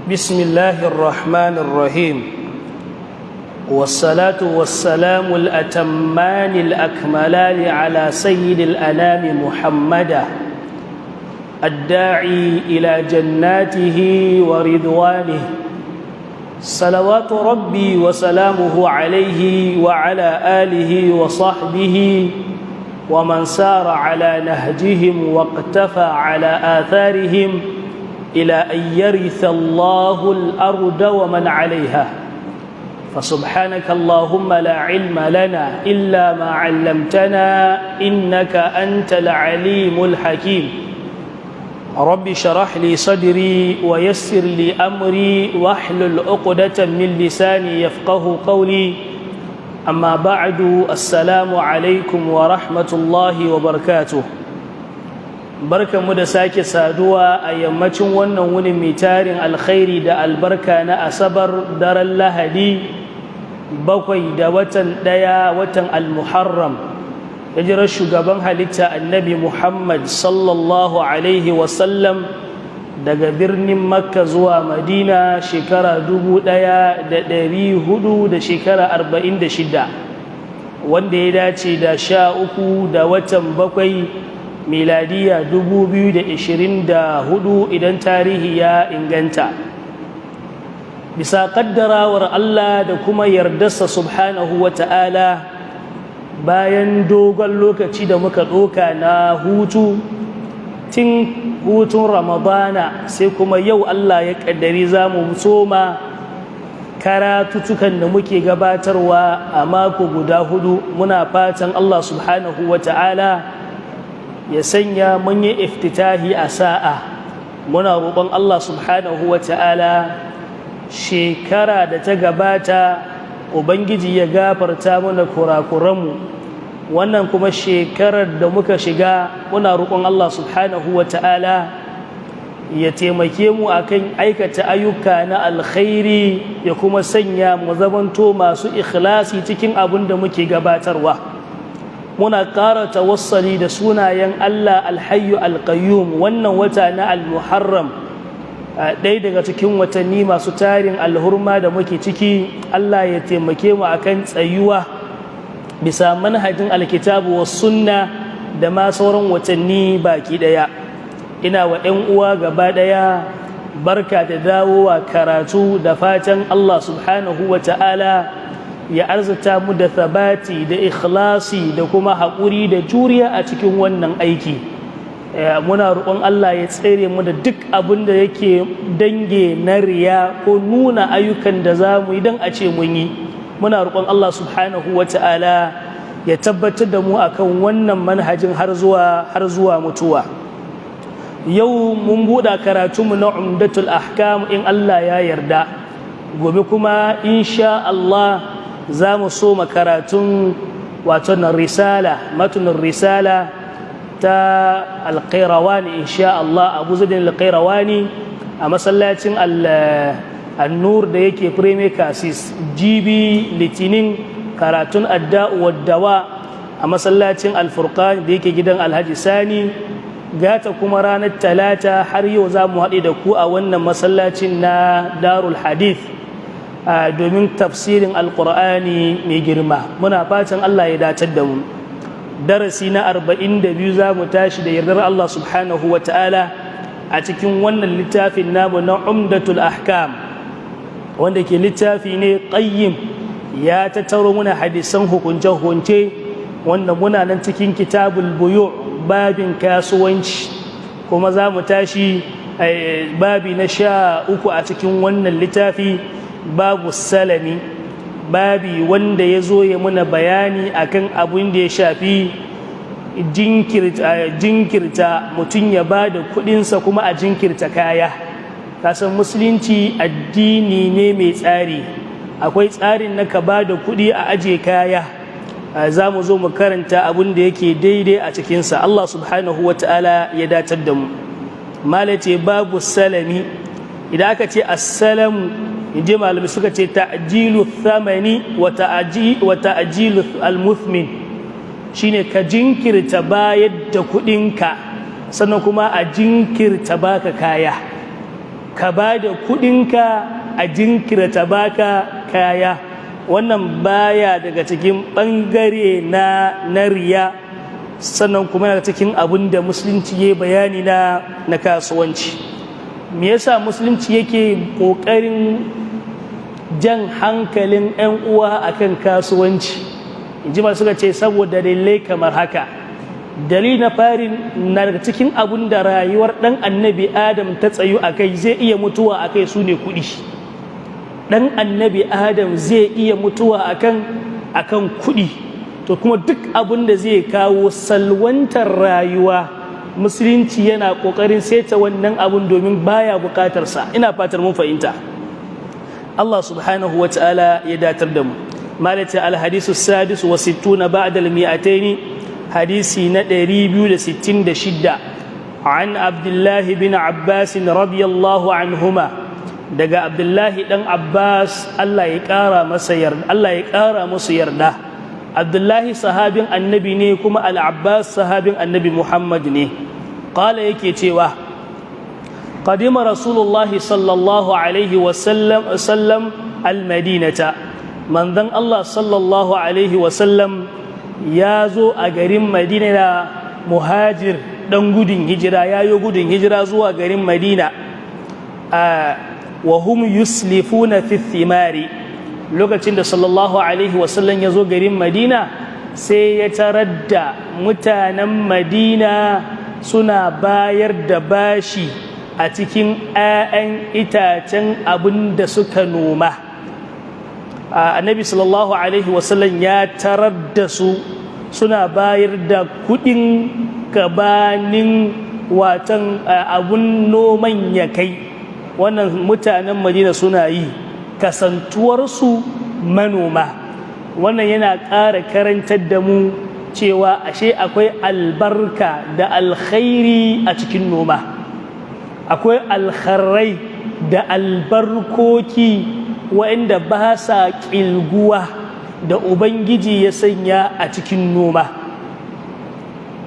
بسم الله الرحمن الرحيم، والصلاة والسلام الأتمان الأكملان على سيد الأنام محمدا، الداعي إلى جناته ورضوانه، صلوات ربي وسلامه عليه وعلى آله وصحبه ومن سار على نهجهم واقتفى على آثارهم إلى أن يرث الله الأرض ومن عليها. فسبحانك اللهم لا علم لنا إلا ما علمتنا، إنك أنت العليم الحكيم. رب شرح لي صدري ويسر لي أمري واحلل عقدة من لساني يفقه قولي. أما بعد، السلام عليكم ورحمة الله وبركاته. Barkanmu da sake saduwa a yammacin wannan wuni mai tarin alkhairi da albarka na Asabar, daren Lahadi, 7 da watan 1, watan Almuharram, hijirar shugaban halitta Annabi Muhammad sallallahu alaihi wasallam daga birnin Makka zuwa Madina, shekara 1400 da shekara 46, wanda ya dace da 13 da watan 7, miladiya 2024, idan tarihi ya inganta. Bisa kaddarawar Allah da kuma yardarsa subhanahu wa ta'ala, bayan dogon lokaci da muka ɗoka na hutu tun hutun Ramadana, sai kuma yau Allah ya ƙaddari za mu soma karatutukan da muke gabatarwa a mako guda hudu. Muna fatan Allah subhanahu wa ta'ala ya sanya mun yi iftitahi a sa'a. Muna roƙon Allah subhanahu wa ta'ala, shekara da ta gabata Ubangiji ya gafarta mana kurakuranmu. Wannan kuma shekarar da muka shiga, muna roƙon Allah subhanahu wa ta'ala ya taimake mu akan aikata ayyuka na alkhairi, ya kuma sanya mu zamanto masu ikhlasi cikin abin da muke gabatarwa. Muna ƙara tawassali da sunayen Allah Alhayyu Alqayyum, wannan wata na Almuharram, ɗaya daga cikin watanni masu tarin alhurma da muke ciki, Allah ya taimake mu akan tsayuwa bisa manhajin alkitabu wa sunna da ma sauran watanni baki ɗaya. Ina wa 'yan uwa gaba ɗaya barka da dawowa karatu, da fatan Allah subhanahu wa ta'ala ya arzuta mu da thabati da ikhlasi da kuma haƙuri da juriya a cikin wannan aiki. Muna roƙon Allah ya tsere mu da duk abin da yake dange na riya ko nuna ayyukan da za mu yi don a ce mun yi. Muna roƙon Allah subhanahu wa ta'ala ya tabbatar da mu akan wannan manhajin har zuwa mutuwa. Yau mun buɗe karatunmu na Umdatul Ahkam, in Allah ya yarda. Gobe kuma, insha Allah, za mu soma karatun wato na risala, matunin risala ta Alƙairawani, insha Allah, Abu Zaidin Alƙairawani, a masallacin Annur da yake Premier Casis. Jibi Litinin, karatun Adda'u Waddawa a masallacin Alfurqan da yake gidan Alhaji Sani. Gata kuma ranar Talata har yau za mu haɗe da ku a wannan masallacin na Darul Hadith domin tafsirin Alƙur'ani mai girma. Muna fatan Allah ya datar da mu. Darasi na 42 za mu tashi da yardar Allah subhanahu wa ta'ala a cikin wannan littafin namu na Umdatul Ahkam, wanda ke littafi ne qayyim, ya tattaro muna hadisan hukunce-hukunce, wanda muna nan cikin Kitabul Buyu, babin kasuwanci. Kuma za mu tashi babi na 13 a cikin wannan littafi, babu salami, babi wanda ya zo ya muna bayani akan abin da ya shafi jinkirta mutum ya ba da kudinsa kuma a jinkirta kaya. Kasan Musulunci addini ne mai tsari, akwai tsarin na ka ba da kudi a aje kaya. Za mu zo mu karanta abin da yake daidai a cikinsa. Allah subhanahu wa ta'ala ya datar da mu. Malace babu salami. Idan aka ce assalamu, inji malami suka ce ta'jilu thamani wa ta'jilu al-muthmin, shine ka jinkirta bayar da kudinka, sannan kuma a jinkirta baka kaya. Ka ba da kudinka a jinkirta baka kaya, wannan baya daga cikin bangare na riya. Sannan kuma daga cikin abin da Musulunci ya bayani na kasuwanci. Me yasa Musulunci yake kokarin jan hankalin 'yan uwa akan kasuwanci? Inji masu suka ce saboda dalilai kamar haka. Dalili na farin, na daga cikin abun da rayuwar ɗan Annabi Adam ta tsayu a kai, zai iya mutuwa a kai, su ne kuɗi. Ɗan Annabi Adam zai iya mutuwa akan kuɗi. To kuma duk abun da zai kawo salwantar rayuwa, Musulunci yana ƙoƙarin saita wannan abun domin baya buƙatarsa. Ina fatar mun fahimta. Allah subhanahu wa ta'ala ya datar da mu. Malata الحديث السادس والستون بعد المائتين، hadisi na 266، عن عبد الله بن عباس رضي الله عنهما، daga Abdullahi dan Abbas, Allah ya ƙara masa yarda, Allah ya ƙara musu yarda. Abdullahi sahabin Annabi ne, kuma Al-Abbas sahabin Annabi Muhammad ne. Qala, yake cewa: قدم رسول الله صلى الله عليه وسلم المدينة، manzon Allah sallallahu alaihi wasallam ya zo a garin Madina da muhajir, dan gudun hijira, ya yi gudun hijira zuwa garin Madina. وهم يسلفون في الثمار. Lokacin da sallallahu alaihi wasallam ya zo garin Madina, sai ya tarar da mutanen Madina suna bayar da bashi a cikin 'ya'yan itacen abin da suka noma. Annabi sallallahu alaihi wasallam ya tarar da su suna bayar da kudin gabanin watan abun noman ya kai. Wannan mutanen Madina suna yi, kasantuwarsu manoma. Wannan yana ƙara karantar da mu cewa ashe akwai albarka da alkhairi a cikin noma, akwai alkharrai da albarkoki waɗanda ba sa ƙilguwa da Ubangiji ya sanya a cikin noma.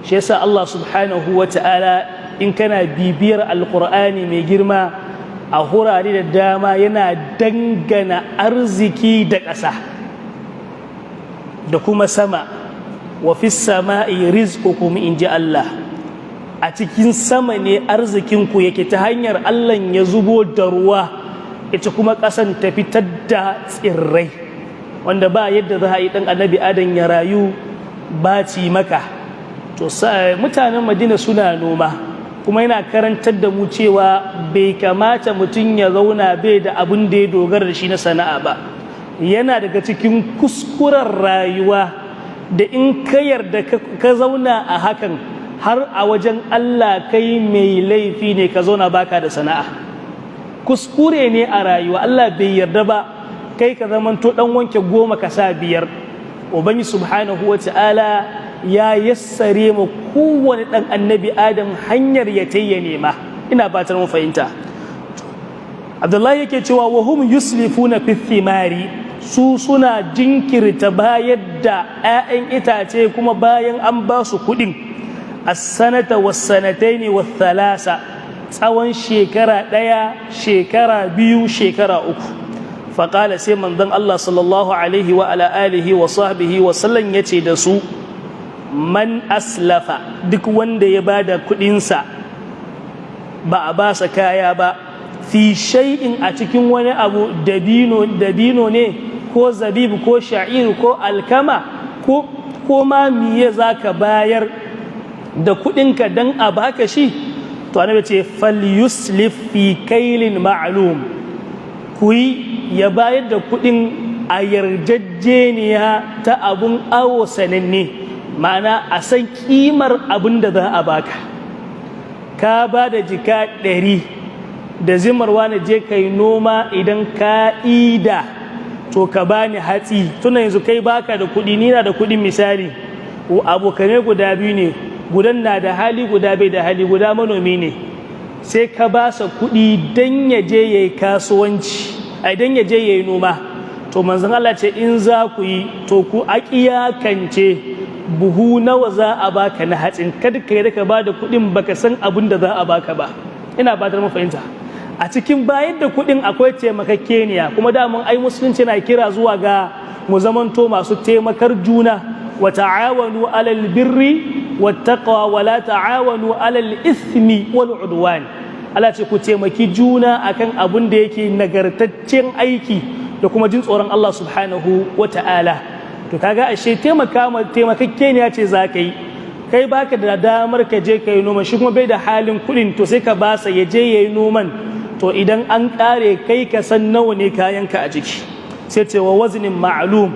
Shi yasa Allah subhanahu wa ta'ala, in kana bibiyar Alƙur'ani mai girma, a hurare da dama yana dangana arziki da ƙasa da kuma sama. وفي السماء رزقكم, in ji Allah. A cikin sama ne arzikinku yake, ta hanyar Allah ya zubo da ruwa, ita kuma ƙasan ta fitar da tsirrai, wanda ba yadda za a yi ɗan Annabi Adam ya rayu ba ci maka. To mutanen Madina suna noma, kuma yana karantar da mu cewa bai kamata mutum ya zauna bai da abin da ya dogara da shi na sana'a ba. Yana daga cikin kuskuren rayuwa da in ka yarda ka zauna a hakan, har a wajen Allah kai mai laifi ne. Ka zauna baka da sana'a kuskure ne a rayuwa. Allah bai yarda ba kai ka zamanto dan wanke goma ka sa biyar. Ubangi subhanahu wa ta'ala ya yassare mu kowane dan Annabi Adam hanyar ya tayya nema. Ina fatar mun fahimta. Abdullahi yake cewa: وهم يسلفون في الثمار، su suna jinkirta bayar da 'ya'yan itace kuma bayan an ba su kuɗin, السنة والسنتين والثلاثة، tsawon shekara ɗaya, shekara biyu, shekara uku. فقال، sai manzon Allah sallallahu alaihi wa ala alihi wa sahbihi wa sallam yace da su: من أسلف، duk wanda ya bada kuɗinsa ba a ba sa kaya ba, في شيء، a cikin wani abu, dabino ne ko zabibu ko sha'ir ko alkama ko ma miye zaka bayar da kuɗinka dan a baka shi, to Annabi ce: فليسلف في كيل معلوم، ku yi ya bayar da kuɗin a yarjejeniya ta abun awo sananne, ma'ana a san kimar abun da za a baka. Ka ba da jika 100 da zimarwa na je kai noma, idan ka ida to ka bani hatsi. Tuna yanzu kai baka da kuɗi, ni na da kuɗin. Misali, abokanai guda biyu ne, gudan na da hali, guda bai da hali, guda manomi ne. Sai ka ba sa kuɗi don ya je ya yi kasuwanci, ai don ya je ya yi noma. To manzon Allah ce in za ku yi, to ku a iyakance buhu nawa za a baka na hatsin. Kada ka yi ka ba da kuɗin baka san abin da za a baka ba. Ina fatar mu fahimta. A cikin bayar da kuɗin akwai taimakakeniya. Kuma daman ai Musulunci na kira zuwa ga mu zamanto masu taimakar juna. Wa ta'awanu alal birri wattaqwa, wa la ta'awanu alal ithmi wal udwan. Allah ce ku taimaki juna akan abun da yake nagartaccen aiki da kuma jin tsoron Allah subhanahu wa ta'ala. To kaga ashe taimakakeniya ce za ka yi. Kai baka da damar ka je ka yi noman, shi kuma bai da halin kuɗin, to sai ka basa ya je ya yi noman. To idan an ƙare, kai ka san nawa ne kayanka a jiki. Sai ce wa waznin ma'lum.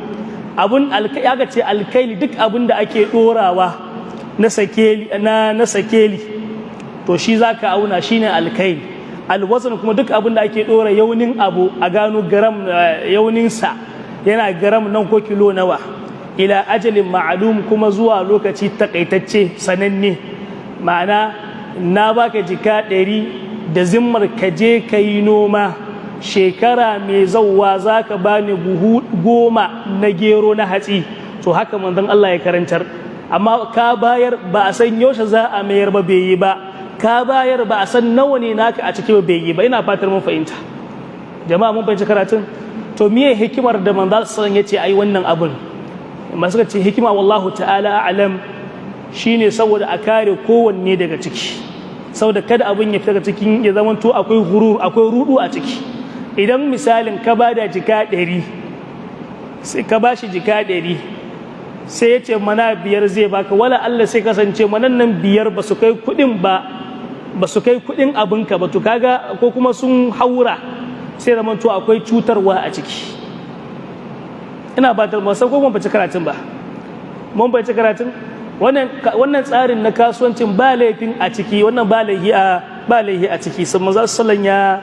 Abun aka ce alkaili, duk abun da ake ɗorawa na sakeli, to shi za ka auna, shine alkaili. Alwazan kuma duk abun da ake ɗora yaunin abu, a gano garam yauninsa yana garam nan ko kilo nawa. Ila ajalin ma'alum, kuma zuwa lokaci takaitacce sananne. Ma'ana, na baka jika 100 da zimmar ka je ka yi noma, shekara mai zauwa za ka bani buhu 10 na gero, na hatsi. To haka manzon Allah ya karantar. Amma ka bayar, ba a san yaushe za a mayar ba, bai yi ba. Ka bayar, ba a san nawa ne naka a ciki ba, bai yi ba. Ina fatar mun fahimta, jama'a. Mun fahimci karatun? To miye hikimar da manzon sallallahu ya ce ai wannan abun? Masu ce hikima, wallahu ta'ala a'lam, shine saboda a kare kowanne daga ciki, saboda kada abun ya fita daga cikin, ya zamanto akwai gurur, akwai rudu a ciki. Idan misalin ka bada jika 100, sai ka bashi jika 100, sai ya ce mana biyar zai baka, wala Allah sai kasance manan nan biyar ba su kai kuɗin ba, ba su kai kuɗin abinka ba, to kaga ko kuma sun haura, sai zamanto akwai cutarwa a ciki. Ina ba ta san ko mun bace karatun ba. Mun bace karatun? Wannan tsarin na kasuwancin ba laifin a ciki, wannan ba laifi a ciki. Sai manzo sallan ya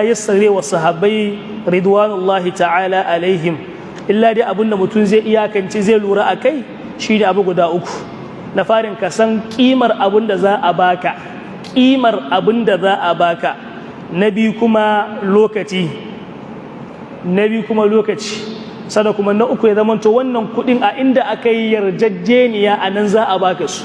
yassare wa sahabbai ridwanullahi ta'ala alaihim. Illa dai abin da mutum zai iyakance, zai lura a kai, shi ne abu guda uku. Na farin, ka san kimar abin da za a baka, kimar abin da za a baka. Na biyu kuma lokaci, na biyu kuma lokaci. Sada kuma na uku, ya zamanto wannan kudin a inda aka yi yarjejeniya a nan za a baka su,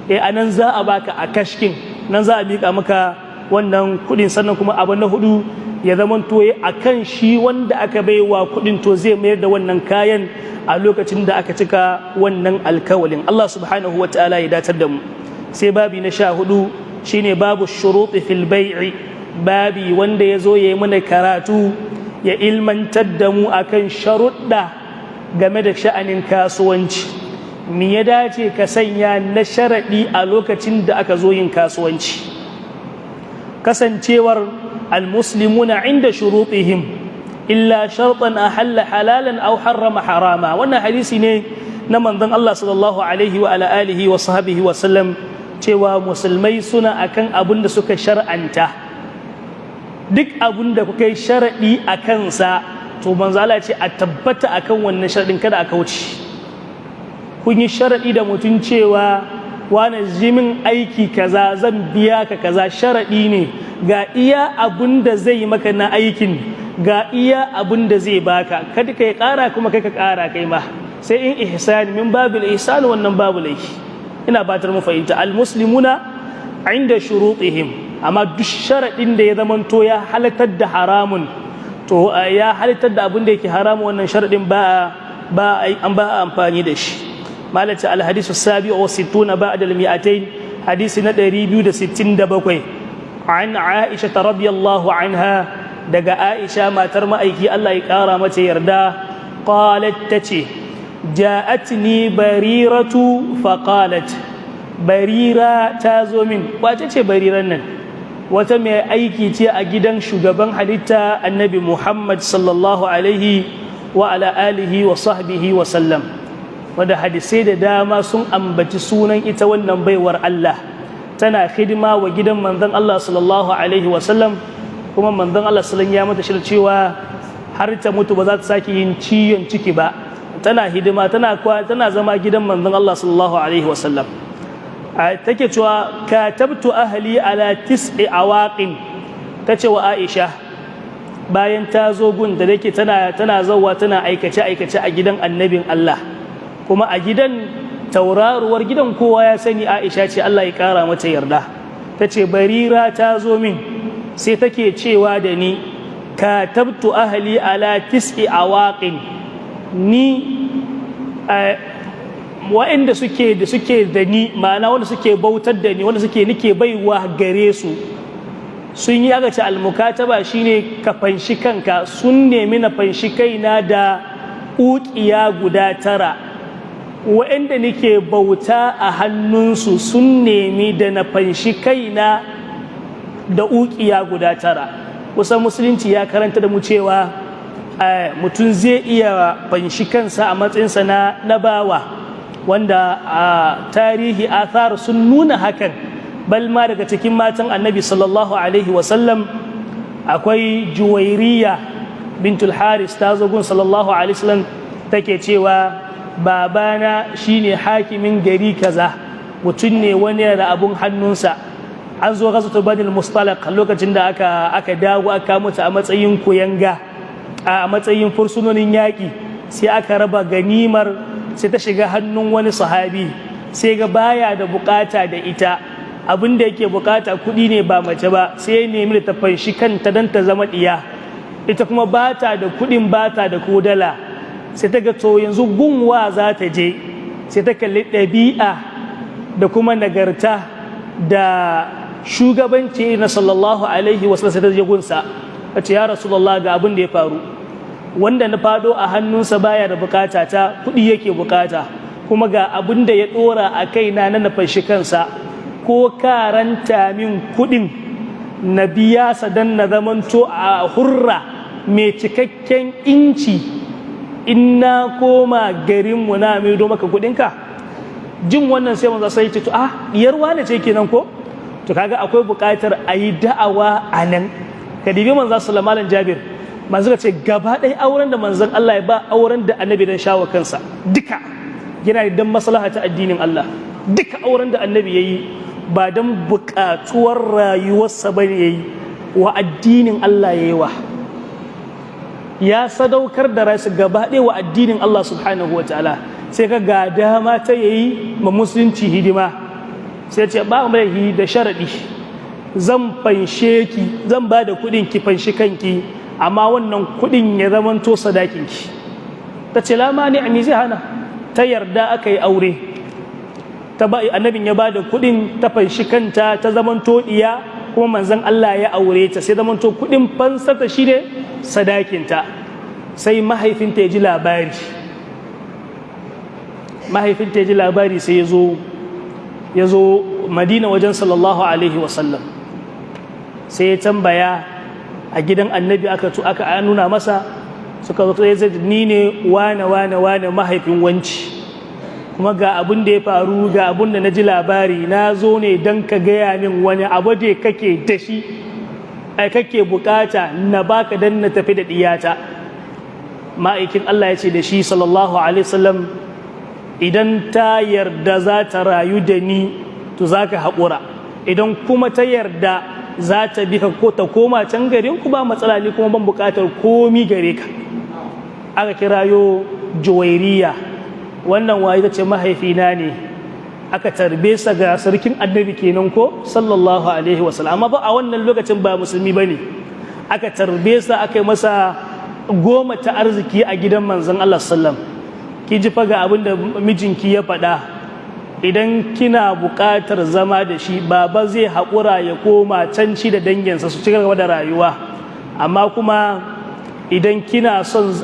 a nan za a baka, a kashkin nan za a miƙa maka wannan kudin. Sannan kuma abu na hudu, ya zamanto a kan shi wanda aka baiwa kudin, to zai mayar da wannan kayan a lokacin da aka cika wannan alkawalin. Allah subhanahu wa ta'ala ya datar da mu. Sai babi na 14, shine babu shuruɗi fil bai'i. Babi wanda ya zo ya yi mana karatu, ya ilmantar da mu akan sharuɗa game da sha'anin kasuwanci. Me ya dace ka sanya na sharaɗi a lokacin da aka zo yin kasuwanci? Kasancewar almuslimuna inda shurutihim illa shartan ahalla halalan aw harrama harama, wannan hadisi ne na manzon Allah sallallahu alaihi wa ala alihi wa sahbihi wa sallam, cewa musulmai suna akan abin da suka shar'anta. Duk abin da kuka yi sharaɗi a kansa, to manzo Allah ce a tabbata akan wannan sharaɗin, kada a kauce. Kun yi sharaɗi da mutum cewa wani jimin aiki kaza, zan biya ka kaza. Sharaɗi ne, ga iya abin da zai maka na aikin, ga iya abin da zai baka, kada ka yi ƙara, kuma kai ka ƙara kai ma, sai in ihsani, min babil ihsani, wannan babu laifi. Ina batar mu fahimta. Almuslimuna inda shurutihim. Amma duk sharaɗin da ya zamanto ya halatar da haramun, to ya halatar da abin da yake haramun, wannan sharaɗin ba an ba amfani da shi. Malaka alhadisu sabi wa sittuna ba'da al-mi'atayn, hadisi na 267. An Aisha radiyallahu anha, daga Aisha matar ma'aiki, Allah ya kara mata yarda, qalat, tace: ja'atni Bariratu faqalat. Barira ta zo min. Wace ce Bariran nan? Wata mai aiki ce a gidan shugaban halitta Annabi Muhammad sallallahu alaihi wa ala alihi wa sahbihi wa sallam, wanda hadisai da dama sun ambaci sunan ita wannan baiwar Allah. Tana hidima wa gidan manzon Allah sallallahu alaihi wa sallam, kuma manzon Allah sallallahu ya mata shirin cewa har ta mutu ba za ta sake yin ciwon ciki ba. Tana hidima, tana zama gidan manzon Allah sallallahu alaihi wa sallam. Take cewa: katabtu ahli ala tis'i awaqin. Tace wa Aisha, bayan ta zo gun da take, tana zawwa, tana aikace aikace a gidan annabin Allah, kuma a gidan tauraruwar gidan kowa ya sani Aisha ce, Allah ya kara mata yarda. Tace Barira ta zo min. Sai take cewa da ni, katabtu ahli ala tis'i awaqin. Ni wa'inda suke da ni, ma'ana wanda suke bautar da ni, wanda suke nike baiwa gare su, sun yi, aka ce almukataba shine ka fanshi kanka. Sun nemi na fanshi kaina da uƙiya guda 9. Wa'inda nike bauta a hannunsu sun nemi da na fanshi kaina da uƙiya guda 9. Kusan Musulunci ya karanta da mu cewa mutum zai iya fanshi kansa a matsayinsa na bawa, wanda a tarihi athar sun nuna hakan. Bal ma daga cikin matan Annabi sallallahu alaihi wasallam akwai Juwairiya bintul Haris. Ta zo gun sallallahu alaihi wasallam, take cewa, babana shine hakimin gari kaza, mutum ne wani da abun hannunsa. An zo ghazwatul Banil Mustalaq, lokacin da aka dawo aka mutu a matsayin kuyanga, a matsayin fursunonin yaƙi, sai aka raba ganimar, sai ta shiga hannun wani sahabi. Sai ga baya da bukata da ita, abin da yake bukata kuɗi ne, ba mace ba. Sai ya nemi da ta fanshi kanta don ta zama ɗiya. Ita kuma ba ta da kuɗin, ba ta da kodala. Sai ta ga, to yanzu gunwa za ta je? Sai ta kalli ɗabi'a da kuma nagarta da shugabanci na sallallahu alaihi wasallam, sai ta je gunsa, ta ce, ya Rasulullah, ga abin da ya faru. Wanda na fado a hannunsa baya da bukata ta, kuɗi yake bukata, kuma ga abin da ya ɗora a kaina na fanshi kansa. Ko karanta min kuɗin na biya sa dan na zamanto a hurra mai cikakken inci, in na koma garinmu na maido maka kuɗinka. Jin wannan, sai manzo sai ce, to ah, diyar wane ce kenan ko? To kaga akwai buƙatar a yi da'awa a nan. Ka dibi manzo sallallahu alaihi, Jabir manzo ka ce gaba ɗaya auren da manzon Allah ya ba, auren da Annabi dan shawa kansa, duka yana da dan maslaha ta addinin Allah. Duka auren da Annabi yayi ba dan buƙatuwar rayuwarsa bane, yayi wa addinin Allah yayi wa, ya sadaukar da rasu gaba ɗaya wa addinin Allah subhanahu wa ta'ala. Sai ka ga dama ta yayi ma Musulunci hidima, sai ce, ba mai da sharaɗi, zan fanshe ki, zan ba da kuɗin ki fanshi kanki, amma wannan kuɗin ya zamanto sadakinki. Ta ce, lama ni zai hana? Ta yarda, aka yi aure. Ta ba Annabin, ya ba da kuɗin, ta fanshi kanta, ta zamanto ɗiya, kuma manzon Allah ya aure ta. Sai zamanto kuɗin fansarta shine sadakinta. Sai mahaifinta ya ji labari. Mahaifinta ya ji labari, sai ya zo Madina wajen sallallahu alaihi wasallam. Sai ya tambaya a gidan Annabi, aka tu aka nuna masa, suka zo. Sai ni ne wane wane wane, mahaifin wanci, kuma ga abin da ya faru, ga abin da na ji labari. Na zo ne don ka gaya min wani abu da kake da shi, ai kake bukata na baka dan na tafi da diyata. Ma'aikin Allah ya ce da shi sallallahu alaihi wasallam, idan ta yarda za ta rayu da ni, to za ka haƙura. Idan kuma ta yarda za ta bi ka ko ta koma can garin ku, ba matsala, ni kuma ban buƙatar komi gare ka. Aka kirayo Juwairiya. Wannan waye? Ta ce, mahaifina ne. Aka tarbe sa, ga sarkin Annabi kenan ko, sallallahu alaihi wasallam, amma ba a wannan lokacin ba musulmi bane. Aka tarbe sa, aka yi masa goma ta arziki a gidan manzon Allah sallam. Ki ji fa, ga abin da mijinki ya faɗa. Idan kina buƙatar zama da shi, baba zai haƙura ya koma can ci da danginsa su ci gaba da rayuwa. Amma kuma idan kina son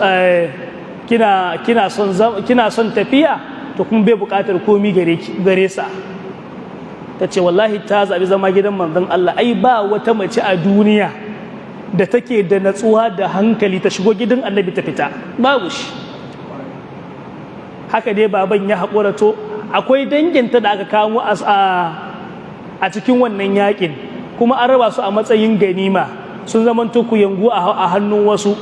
tafiya, to kuma bai buƙatar komi gare sa. Ta ce wallahi ta zaɓi zama gidan manzon Allah. Ai ba wata mace a duniya da take da natsuwa da hankali ta shigo gidan Annabi ta fita, babu shi. Haka dai baban ya haƙura. To akwai danginta da aka kamo a cikin wannan yakin, kuma an raba su a matsayin ganima, sun zama kuyangu a hannun wasu.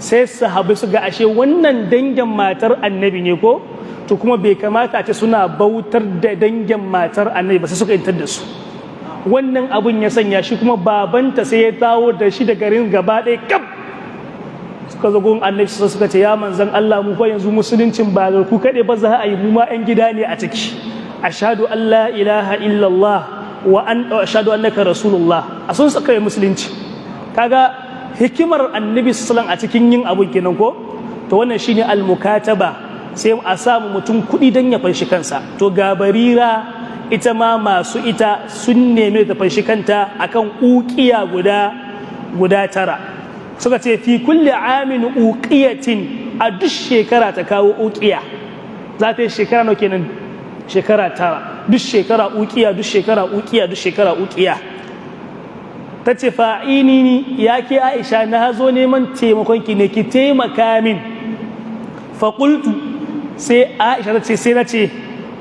Sai sahabai su ga ashe wannan dangin matar Annabi ne ko? To kuma bai kamata a ce suna bautar da dangin matar Annabi ba. Sai suka intar da su. Wannan abun ya sanya shi kuma babanta sai ya dawo da shi da garin gaba ɗaya kaf, suka zo gun Annabi, suka ce, ya manzon Allah, mu fa yanzu Musuluncin ba da ku kaɗai ba za a yi, mu ma 'yan gida ne a ciki. Ashhadu an la ilaha illallah wa an ashhadu annaka rasulullah. A sun suka yi Musulunci. Kaga hikimar Annabi sallallahu a cikin yin abu kenan ko? To wannan shine almukataba, sai a samu mutum kuɗi don ya fanshi kansa. To ga Barira, ita ma masu ita sun neme ta fanshi kanta akan uqiya guda 9. Suka ce fi kulli amin uqiyatin, a duk shekara ta kawo uqiya. Za ta yi shekara nawa kenan? Shekara 9. Duk shekara uqiya, duk shekara uqiya, duk shekara uqiya. Ta ce fa'ini ni, ya ke Aisha, na zo neman taimakon ki ne, ki taimaka min. Faƙultu, sai Aisha ta ce, sai na ce,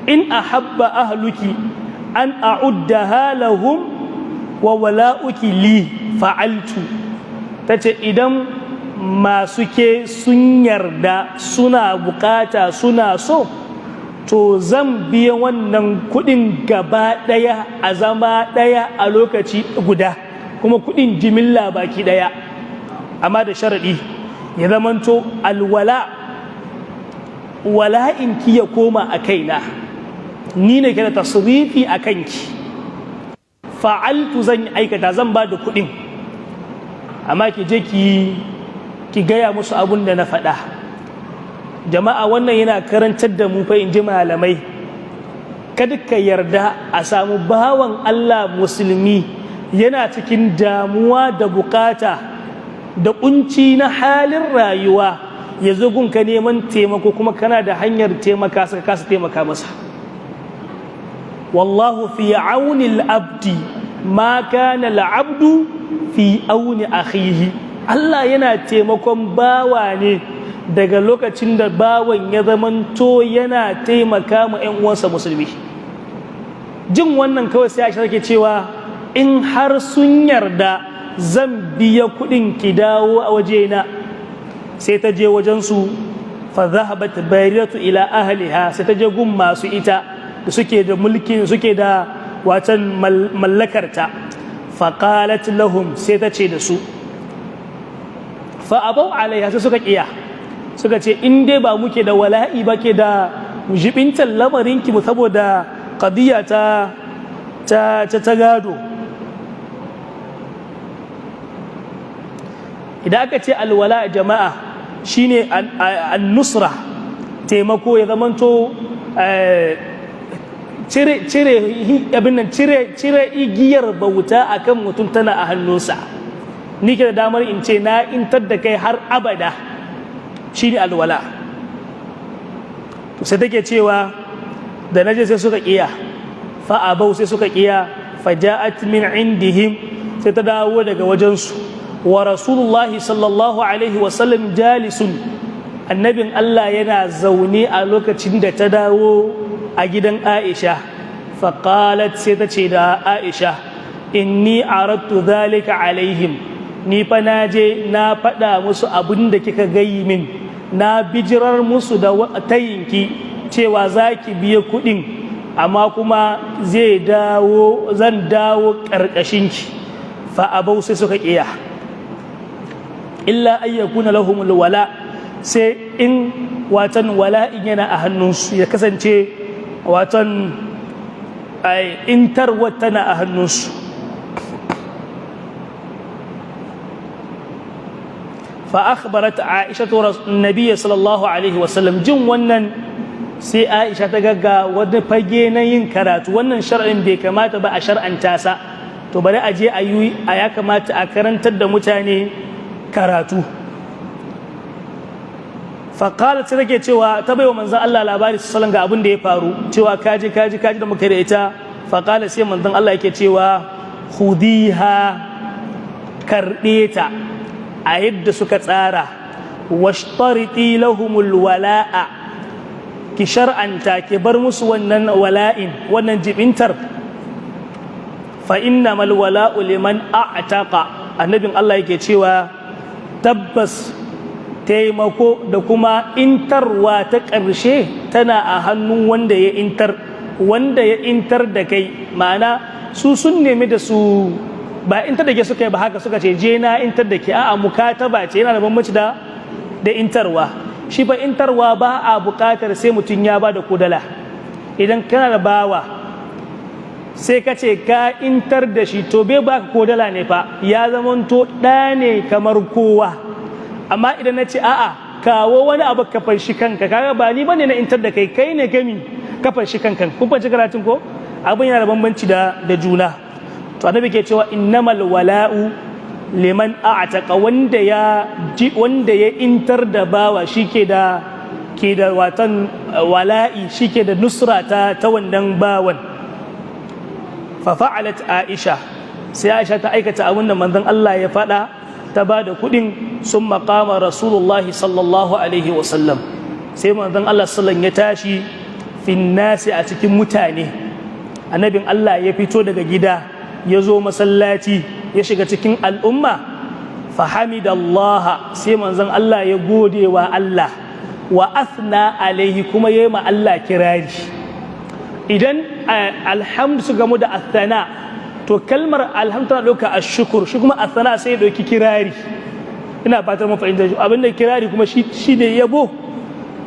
in ahabba ahluki an a'uddaha lahum wa wala'uki li fa'altu. Ta ce idan masu ke sun yarda, suna bukata, suna so, to zan biya wannan kudin gaba daya, a zama daya, a lokaci guda, kuma kudin jimilla baki daya, amma da sharaɗi ya zamanto alwala, wala'inki ya koma a kaina, ni ne ke da tasrifi a kanki. Fa'altu, zan aikata, zan ba da kudin, amma ki je ki gaya musu abun da na faɗa. Jama'a, wannan yana karantar da mu fa, in ji malamai, kada ka yarda a samu bawan Allah musulmi yana cikin damuwa da bukata da kunci na halin rayuwa, ya zo gunka neman taimako, kuma kana da hanyar taimaka saka kasa taimaka masa. Wallahu fi auni al-abdi ma kana al-abdu fi auni akhihi. Allah yana taimakon bawa ne daga lokacin da bawan ya zamanto yana taimaka ma 'yan uwansa musulmi. Jin wannan kawai, sai Aisha take cewa in har sun yarda, zan biya kuɗin, ki dawo a wajena. Sai ta je wajensu. Fa zahabat Bariratu ila ahliha, sai ta je gun masu ita da suke da mulkin, suke da watan mallakarta. Fa qalat lahum, sai ta ce da su. Fa abau alaiha, sai suka kiya, suka ce in dai ba muke da wala'i ba, ke da jibintar lamarinki mu, saboda qadiya ta gado. Idan aka ce alwala, jama'a, shine an-nusra, taimako, ya zamanto cire abin nan, cire igiyar bauta akan mutum tana a hannunsa, ni ke da damar in ce na intar da kai har abada, shine alwala. To sai take cewa da naje sai suka kiya. Fa abau, sai suka kiya. Fa ja'at min indihim, sai ta dawo daga wajensu. Wa Rasulullahi sallallahu alaihi wasallam jalisun, annabin Allah yana zaune a lokacin da ta dawo a gidan Aisha. Faƙalat, sai ta ce da Aisha, inni aradtu dhalika alaihim, ni fa na je na faɗa musu abin da kika gayi min, na bijirar musu da tayinki cewa za ki biya kuɗin, amma kuma zai dawo, zan dawo ƙarƙashinki. Fa abau, sai suka ƙiya, illa an yakuna lahumul wala, sai in watan wala'in yana a hannunsu, ya kasance watan ai intarwa tana a hannunsu. Fa akhbarat Aisha Nabiy sallallahu alaihi wasallam. Jin wannan, sai Aisha ta ga wani fage na yin karatu. Wannan shar'in bai kamata ba a shar'anta sa, to bari a je a yi, a ya kamata a karantar da mutane karatu. Faƙalat, sai take cewa, ta baiwa manzon Allah labari sallan ga abin da ya faru, cewa kaji kaji kaji da muka da ita. Faƙalat, sai manzon Allah yake cewa khudiha, karɓe ta a yadda suka tsara, washtariti lahumul wala'a, ki shar'anta, ki bar musu wannan wala'in, wannan jibintar. Fa innamal wala'u liman a'taqa. Annabin Allah yake cewa tabbas taimako da kuma intarwa ta ƙarshe tana a hannun wanda ya intar, wanda ya intar da kai. Ma'ana, su sun nemi da su ba intar da ke suka yi ba, haka suka ce je na intar da ke. A'a, mukataba ce, yana da bambanci da intarwa. Shi fa intarwa ba a buƙatar sai mutum ya ba da kudala. Idan kana da bawa Sai ka ce ka intar da shi, to bai baka ko dala ne fa, ya zamanto ɗa ne kamar kowa. Amma idan na ce a'a, kawo wani abu ka fanshi kanka, kaga ba ni bane na intar da kai, kai ne gami ka fanshi kanka. Kun fanshi karatun ko? Abin yana da bambanci da juna. To Annabi ke cewa innamal wala'u liman a'taqa, wanda ya intar da bawa shike da ke da watan wala'i, shike da nusra ta wannan bawan. Fa fa'alat Aisha, sai Aisha ta aikata abin da manzon Allah ya faɗa, ta ba da kuɗin. Sun maƙama Rasulullahi sallallahu alaihi wasallam, sai manzon Allah sallan ya tashi, finnasi, a cikin mutane. Annabin Allah ya fito daga gida, ya zo masallaci, ya shiga cikin al'umma. Fahamidallaha, sai manzon Allah ya gode wa Allah, wa athna alaihi, kuma ya yi ma Allah kirari. Idan alhamdu su gamu da athana, to kalmar alhamdu tana ɗauka ashukur, shi kuma athana sai ya ɗauki kirari. Ina fatar mun fahimta. Abinda kirari kuma shi ne yabo,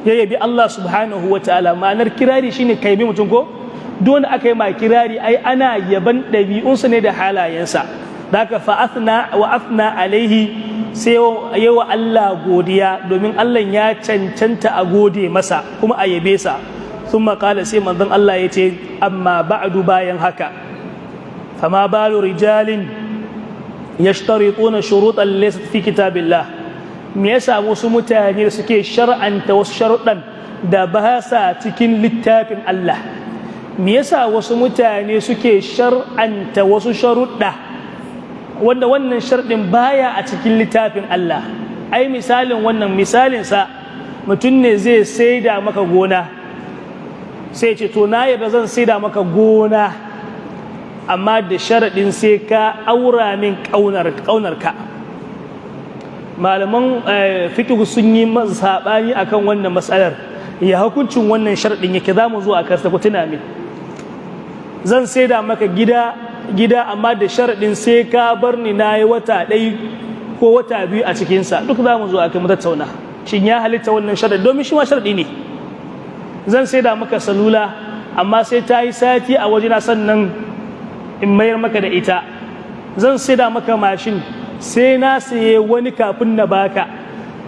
ya yabi Allah subhanahu wa ta'ala. Ma'anar kirari shine kai bi mutum ko duk wanda aka yi ma kirari, ai ana yaban ɗabi'unsa ne da halayensa. Da haka fa athna wa athna alaihi, sai yawa Allah godiya, domin Allah ya cancanta a gode masa kuma a yabe sa. Sun maƙala, sai manzon Allah ya ce, amma ba'du, bayan haka, fama balu rijalin yashtarituna shurutan laysat fi kitabillah? Me yasa wasu mutane da suke shar'anta wasu sharuɗan da ba sa cikin littafin Allah? Me yasa wasu mutane suke shar'anta wasu sharuɗa wanda wannan sharɗin baya a cikin littafin Allah? Ai misalin wannan, misalin sa, mutum ne zai saida maka gona, sai ce to, na yarda zan saida maka gona, amma da sharaɗin sai ka aura min ƙaunarka. Malaman fiqh sun yi saɓani akan wannan matsalar, ya hukuncin wannan sharaɗin yake? Za mu zo a kansa. Ku tuna min, zan saida maka gida, amma da sharaɗin sai ka bar ni na yi wata ɗaya ko wata 2 a cikinsa. Duk za mu zo a kai mu tattauna, shin ya halitta wannan sharaɗi? Domin shi ma sharaɗi ne. Zan saida maka salula, amma sai ta yi sati a wajena sannan in mayar maka da ita. Zan saida maka mashin, sai na saye wani kafin na baka.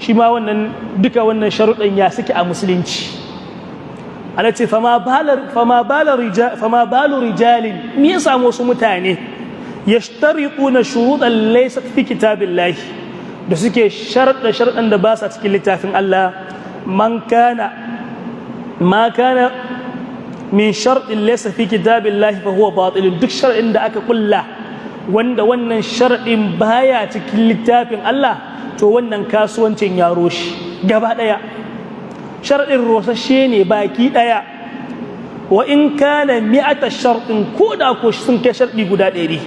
Shi ma wannan, duka wannan sharuɗan ya suke a musulunci? Ana ce fama balu rijalin, me ya samu wasu mutane, yashtariquna shuruɗan laysat fi kitabillahi, da suke sharɗa sharɗan da ba sa cikin littafin Allah? Man kana ma kana min sharɗin laysa fi kitabillahi fa huwa batil. Duk sharɗin da aka kulla wanda wannan sharɗin baya cikin littafin Allah, to wannan kasuwancin ya roshe gaba ɗaya, sharɗin rosashe ne baki ɗaya. Wa in kana mi'ata sharɗin, ko da ko sun kai sharɗi guda 100,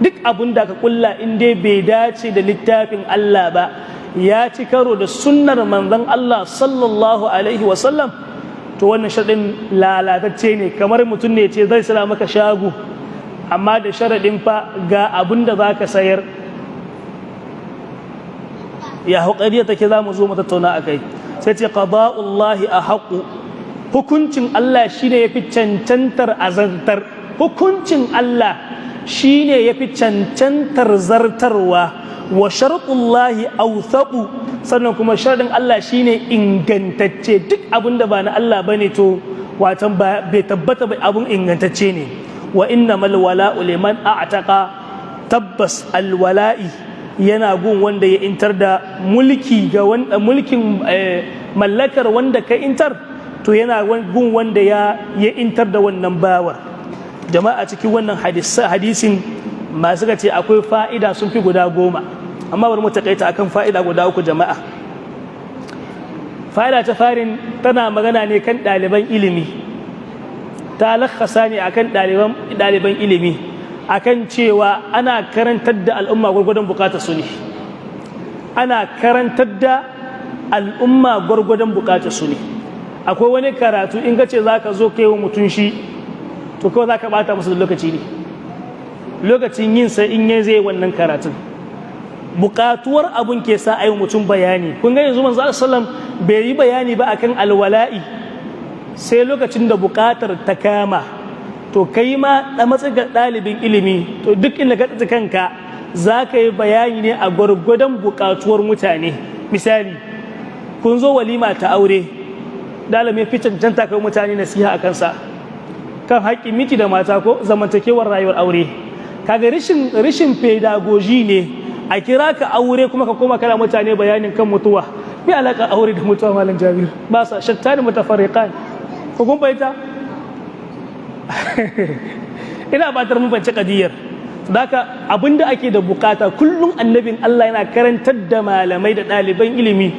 duk abin da ka kulla in dai bai dace da littafin Allah ba, ya ci karo da sunnar manzon Allah sallallahu alaihi wasallam, to wannan sharɗin lalatacce ne. Kamar mutum ne ce zai sira maka shago, amma da sharaɗin fa ga abin da za ka sayar. Ya haƙariya take? Za mu zo mu tattauna a kai. Sai ce qada'ullahi ahaqu, hukuncin Allah shine yafi cancantar azantar, hukuncin Allah shine yafi cancantar zartarwa. Wa shartullahi awthaqu, sannan kuma sharadin Allah shine ingantacce. Duk abin da ba na Allah bane, to watan bai tabbata ba abun ingantacce ne. Wa innamal wala'u liman a'taqa, tabbas alwala'i yana gun wanda ya intar da mulki, ga wanda mulkin mallakar wanda ka intar, to yana gun wanda ya intar da wannan bawar. Jama'a, cikin wannan hadisin masu ka ce akwai fa'ida sun fi guda 10, amma bari mu takaita akan fa'ida guda uku. Jama'a, fa'ida ta farin tana magana ne kan ɗaliban ilimi, ta lakasa ne akan ɗaliban ilimi, akan cewa ana karantar da al'umma gwargwadon bukatar su ne, ana karantar da al'umma gwargwadon bukatar su ne. Akwai wani karatu in ka ce za ka zo kai wa mutum shi, to kawai za ka bata masa da lokaci ne. Lokacin yin sai in ya zai wannan karatun, bukatuwar abun ke sa a yi mutum bayani. Kun ga yanzu manzo sallam bai yi bayani ba akan alwala'i sai lokacin da bukatar ta kama. To kai ma da matsayin ɗalibin ilimi, to duk inda ka tsinci kanka, za ka yi bayani ne a gwargwadon buƙatuwar mutane. Misali, kun zo walima ta aure, dalibin fi cancanta kai mutane nasiha a kansa kan haƙƙin miji da mata ko zamantakewar rayuwar aure. Kaga rishin pedagogy ne a kira ka aure kuma ka koma kana mutane bayanin kan mutuwa. Me alaƙa aure da mutuwa, Malam Jabir? Ba sa shattani mutafarriqan. Ko kun fahimta? Ina batar mun fahimci kadiyar. Daka abinda ake da bukata kullum, annabin Allah yana karantar da malamai da ɗaliban ilimi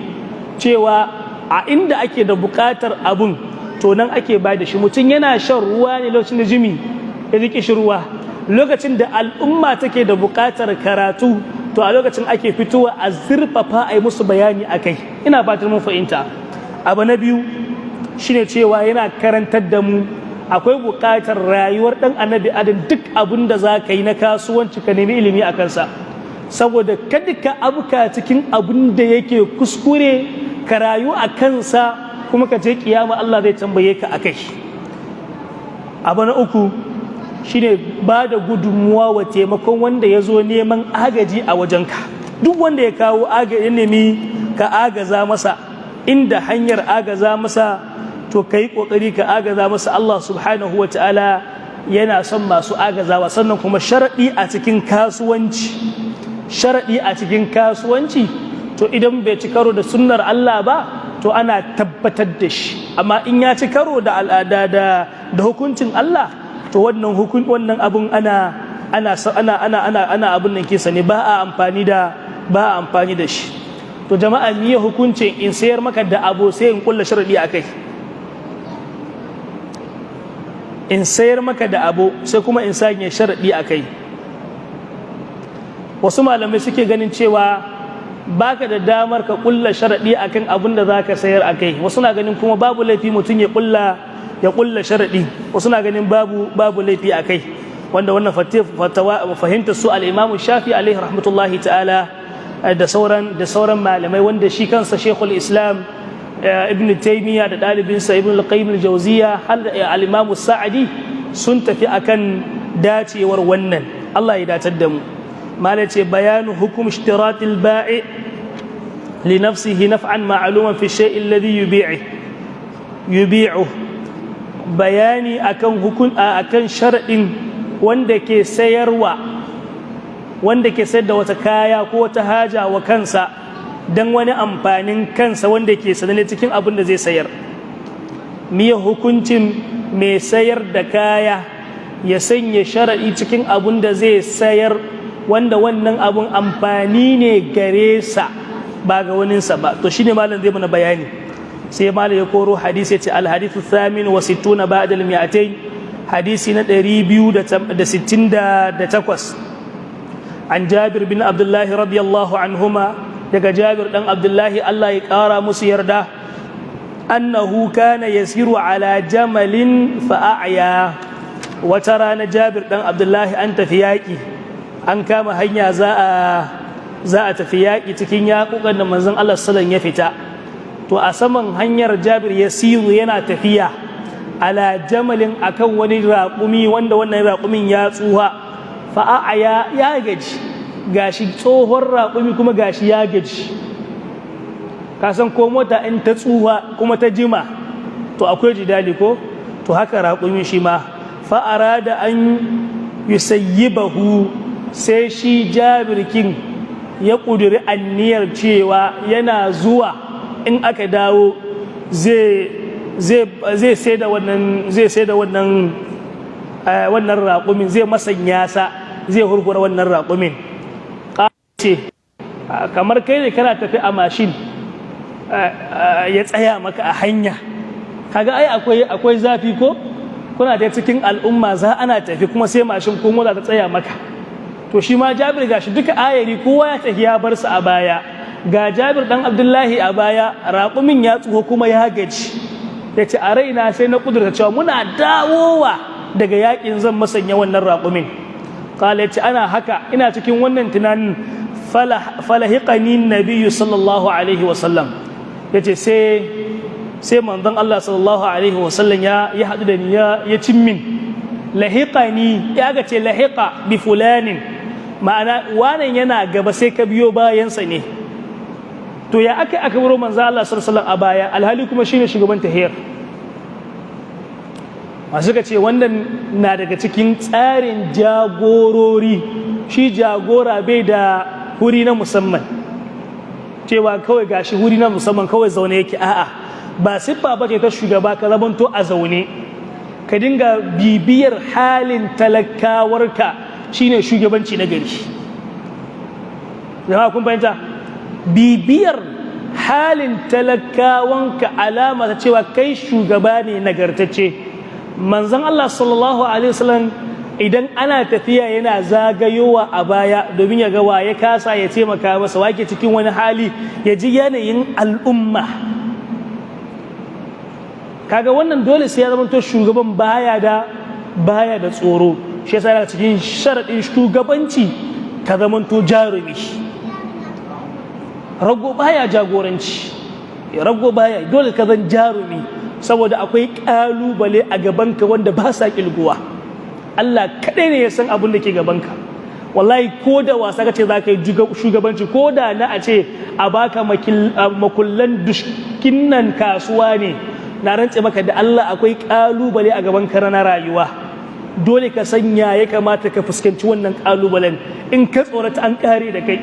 cewa a inda ake da bukatar abun, to nan ake ba da shi. Mutum yana shan ruwa ne lokacin da jimi ya ji shi ruwa. Lokacin da al'umma take da bukatar karatu, to a lokacin ake fitowa a zurfafa, a yi musu bayani a kai. Ina fatar mun fahimta. Abu na biyu shine cewa yana karantar da mu akwai buƙatar rayuwar ɗan Annabi Adam, duk abin da za ka yi na kasuwanci, ka nemi ilimi a kansa, saboda kada ka abuka cikin abin da yake kuskure, ka rayu a kansa, kuma ka je kiyama Allah zai tambaye ka akai. Abu na uku shine ba da gudunmuwa wa taimakon wanda ya zo neman agaji a wajenka. Duk wanda ya kawo agaji, ya nemi ka agaza masa, inda hanyar agaza masa, to ka yi ƙoƙari ka agaza masa. Allah Subhanahu wa Ta'ala yana son masu agazawa. Sannan kuma sharaɗi a cikin kasuwanci, sharaɗi a cikin kasuwanci, to idan bai ci karo da sunnar Allah ba, to ana tabbatar da shi. Amma in ya ci karo da al'ada da hukuncin Allah, to wannan abun ana abun nan kisa ne, ba a amfani da shi. To jama'a, miye hukuncin in sayar maka da abu, sai in kulla sharadi akai? In sayar maka da abu, sai kuma in sanya sharadi akai. Wasu malamai suke ganin cewa baka da damar ka kulla sharadi akan abin da zaka sayar akai. Wasu na ganin kuma babu laifi mutum ya kulla sharadi. Wasu na ganin babu laifi akai, wanda wannan fatawa fahimtar su al-Imam Shafi alaihi rahmatullahi ta'ala da sauran malamai, wanda shi kansa Sheikhul Islam Ibn Taymiyyah da ɗalibinsa Ibn al-Qayyim al-Jawziyya har al-Imam Sa'di sun tafi akan dacewar wannan. Allah ya datar da mu. Malai ce: bayanu hukum ishtiratil ba'i li nafsihi naf'an ma'luman fi shay'i alladhi yubi'u. Bayani akan hukun akan sharadin wanda ke sayarwa, wanda ke sayar da wata kaya ko wata haja wa kansa don wani amfanin kansa wanda ke sanane cikin abin da zai sayar. Miya hukuncin mai sayar da kaya ya sanya sharaɗi cikin abin da zai sayar, wanda wannan abun amfani ne gare sa ba ga waninsa ba? To shine malam zai mana bayani. Sai malam ya koro hadisi, ya ce: الحديث 268، hadisi na 268، عن جابر بن عبد الله رضي الله عنهما، daga Jabir dan Abdullahi, Allah ya ƙara musu yarda، أنه كان يسير على جمل فأعيا. Wata rana Jabir dan Abdullahi, an tafi yaƙi, an kama hanya za a tafi yaƙi cikin yaƙuƙan da manzon Allah sallan ya fita. To a saman hanyar Jabir يسير, yana tafiya، على جمل, akan wani raƙumi, wanda wannan raƙumin ya tsuha، فأعيا, ya gaji. Gashi tsohon raƙumi, kuma gashi ya gaji. Ka san ko mota in ta tsuha kuma ta jima, to akwai jidali ko? To haka raƙumi shi ma. فأراد أن يسيبه, sai shi Jabirkin ya ƙudiri anniyar cewa yana zuwa, in aka dawo, zai sai da wannan raƙumin, zai masanya sa, zai hurhura wannan raƙumin. Ce kamar kai ne kana tafi a mashin, ya tsaya maka a hanya. Kaga ai akwai zafi ko? Kuna da cikin al'umma, za ana tafi kuma sai mashin ko mota ta tsaya maka. To shi ma Jabir, gashi duka ayari kowa ya tafi ya bar su a baya, ga Jabir dan Abdullahi a baya, raƙumin ya tsuho kuma ya gaji. Ya ce: a raina sai na kudurta cewa muna dawowa daga yakin zan masanya wannan raƙumin. قال, ya ce ana haka, ina cikin wannan tunanin، فلحقني النبي صلى الله عليه وسلم. Ya ce sai manzon Allah صلى الله عليه وسلم ya haɗu da ni, ya cin min. Lahiqani, ya ga ce lahiqa bi fulanin, ma'ana wannan yana gaba sai ka biyo bayansa ne. To ya aka baro manzo Allah sallallahu alaihi wasallam a baya, alhali kuma shine shugaban tahiyar? Masu ka ce wannan na daga cikin tsarin jagorori. Shi jagora bai da huri na musamman, cewa kawai gashi huri na musamman kawai zaune yake. A'a, ba siffa ba ce ta shugaba ka zamanto a zaune. Ka dinga bibiyar halin talakawarka, shine shugabanci na gari. Jama'a, kun fahimta? Bibiyar halin talakawanka alama ta cewa kai shugaba ne nagartacce. Manzon Allah sallallahu alaihi wasallam, idan ana tafiya, yana zagayowa a baya domin ya ga wa ya kasa ya taimaka masa, wake cikin wani hali, ya ji yanayin al'umma. Kaga wannan dole sai ya zama to shugaban baya da tsoro. Shi yasa yana cikin sharaɗin shugabanci ka zamanto jarumi. Rago baya jagoranci, rago baya. Dole ka zan jarumi, saboda akwai ƙalubale a gabanka wanda ba sa ƙilguwa. Allah kaɗai ne ya san abin da ke gabanka. Wallahi, ko da wasa ka ce za ka yi shugabanci, ko da na a ce a baka makullan duskinnan kasuwa ne, na rantse maka da Allah akwai ƙalubale a gaban ka na rayuwa. Dole ka sanya ya kamata ka fuskanci wannan ƙalubalen. In ka tsorata, an ƙare da kai.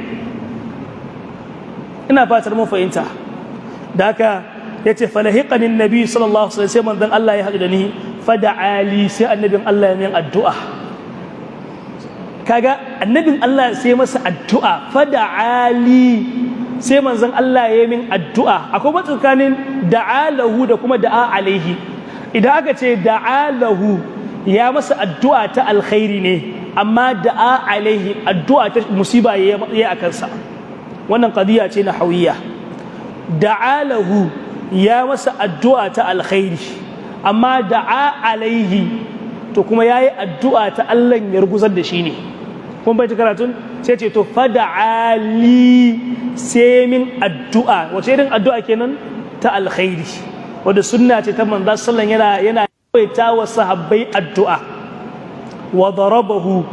Ina fatar mun fahimta. Da haka ya ce falahiqani nabi sallallahu alaihi wasallam, manzon Allah ya haɗu da ni, fada'ali, sai annabin Allah ya min addu'a. Kaga annabin Allah sai masa addu'a. Fada'ali, sai manzon Allah ya min addu'a. Akwai tsakanin da'alahu da kuma da'a alaihi. Idan aka ce da'alahu, ya masa addu'a ta alkhairi ne, amma da'a alaihi, addu'a ta musiba ya yi a kansa. Wannan qadiya ce na hawiya. Da'alahu, ya masa addu'a ta alkhairi, amma da'a alaihi, to kuma yayi addu'a ta Allah ya ruguzar da shi ne. Kun bai karatun? Sai ce to fada'ali, sai min addu'a. Wace irin addu'a kenan? Ta alkhairi, wadda sunna ce ta manzo sallan yana yawaita wa sahabbai addu'a. Wa darabahu,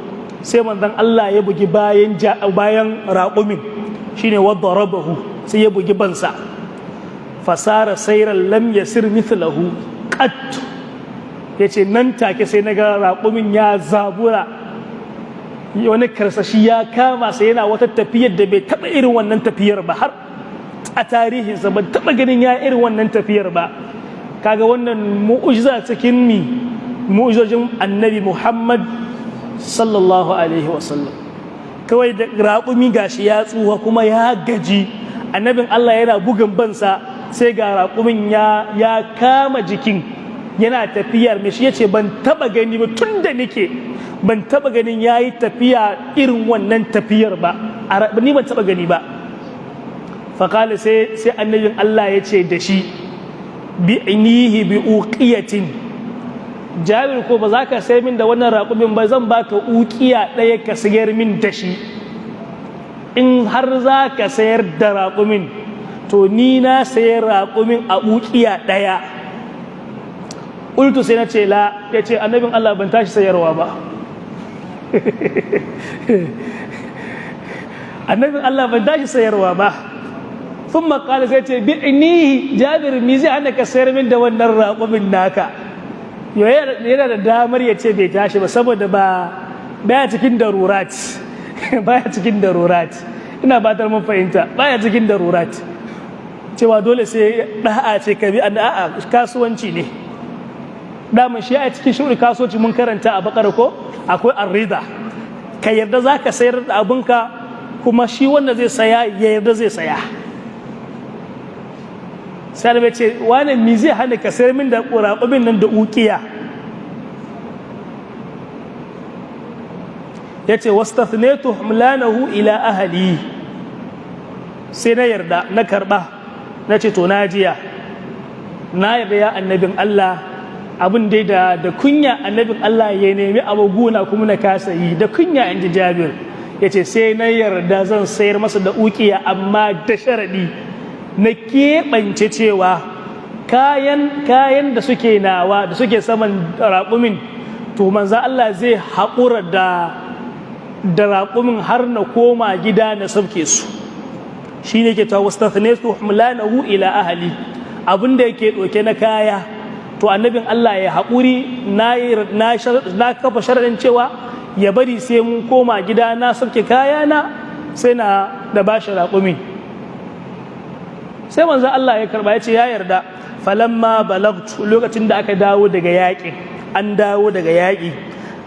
sai manzon Allah ya bugi bayan raƙumin, shine wa darabahu, sai ya bugi bansa. Fasara sairan lam yasir mithlahu qat. Yace nan take sai naga raƙumin ya zabura, wani karsashi ya kama, sai yana wata tafiyar da bai taɓa irin wannan tafiyar ba har a tarihinsa. Ban taɓa ganin ya irin wannan tafiyar ba. Kaga wannan mu'ujiza cikin mu'ujizojin Annabi Muhammad sallallahu alaihi wasallam. Kawai da raƙumi gashi ya tsuha kuma ya gaji, annabin Allah yana bugun bansa, sai ga raƙumin ya kama jikin, yana tafiyar. Mai shi ya ce ban taɓa gani ba, tun da nake ban taɓa ganin ya yi tafiya irin wannan tafiyar ba, ni ban taɓa gani ba. Faƙali, sai annabin Allah ya ce da shi, bi'inihi bi uqiyatin. Jabir, ko ba za ka sai min da wannan raƙumin ba? Zan baka uqiya ɗaya ka sayar min da shi. In har za ka sayar da raƙumin, to ni na sayar raƙumin a uqiya ɗaya. Ƙultu, sai na ce la. Ya ce annabin Allah, ban tashi sayarwa ba. Annabin Allah, ban tashi sayarwa ba. Sun makala, sai ce bi'inihi. Jabir, mi zai hana ka sayar min da wannan raƙumin naka? Yana da damar ya ce bai tashi ba, saboda ba baya cikin darurat, baya cikin darurat. Ina batar mun fahimta. Baya cikin darurat, cewa dole sai da'a ce ka bi. A'a, kasuwanci ne daman shi. A cikin shirin kasuwanci mun karanta a Bakar ko akwai arrida, ka yarda za ka sayar da abinka, kuma shi wanda zai saya ya yarda zai saya. Sai da ce, wane, mi zai hana ka sayar min da raƙumin nan da ukiya? Ya ce wastathnetu humlanahu ila ahli, sai na yarda na karba. Na ce to na jiya, na yarda ya annabin Allah. Abin dai da kunya, annabin Allah ya nemi abu guna kuma na kasa yi, da kunya, in ji Jabir. Ya ce sai na yarda zan sayar masa da ukiya, amma da sharaɗi na keɓance cewa kayan da suke nawa da suke saman raƙumin To manzo Allah zai haƙura da raƙumin har na koma gida na sauke su. Shi ne ke ta wastathnaytu humlanahu ila ahli, abin da yake ɗauke na kaya, to annabin Allah ya haƙuri, na kafa sharaɗin cewa ya bari sai mun koma gida na sauke kaya na, sai na da bashi raƙumi. Sai manzo Allah ya karba, ya ce ya yarda. Falamma balagtu, lokacin da aka dawo daga yaƙi, an dawo daga yaƙi,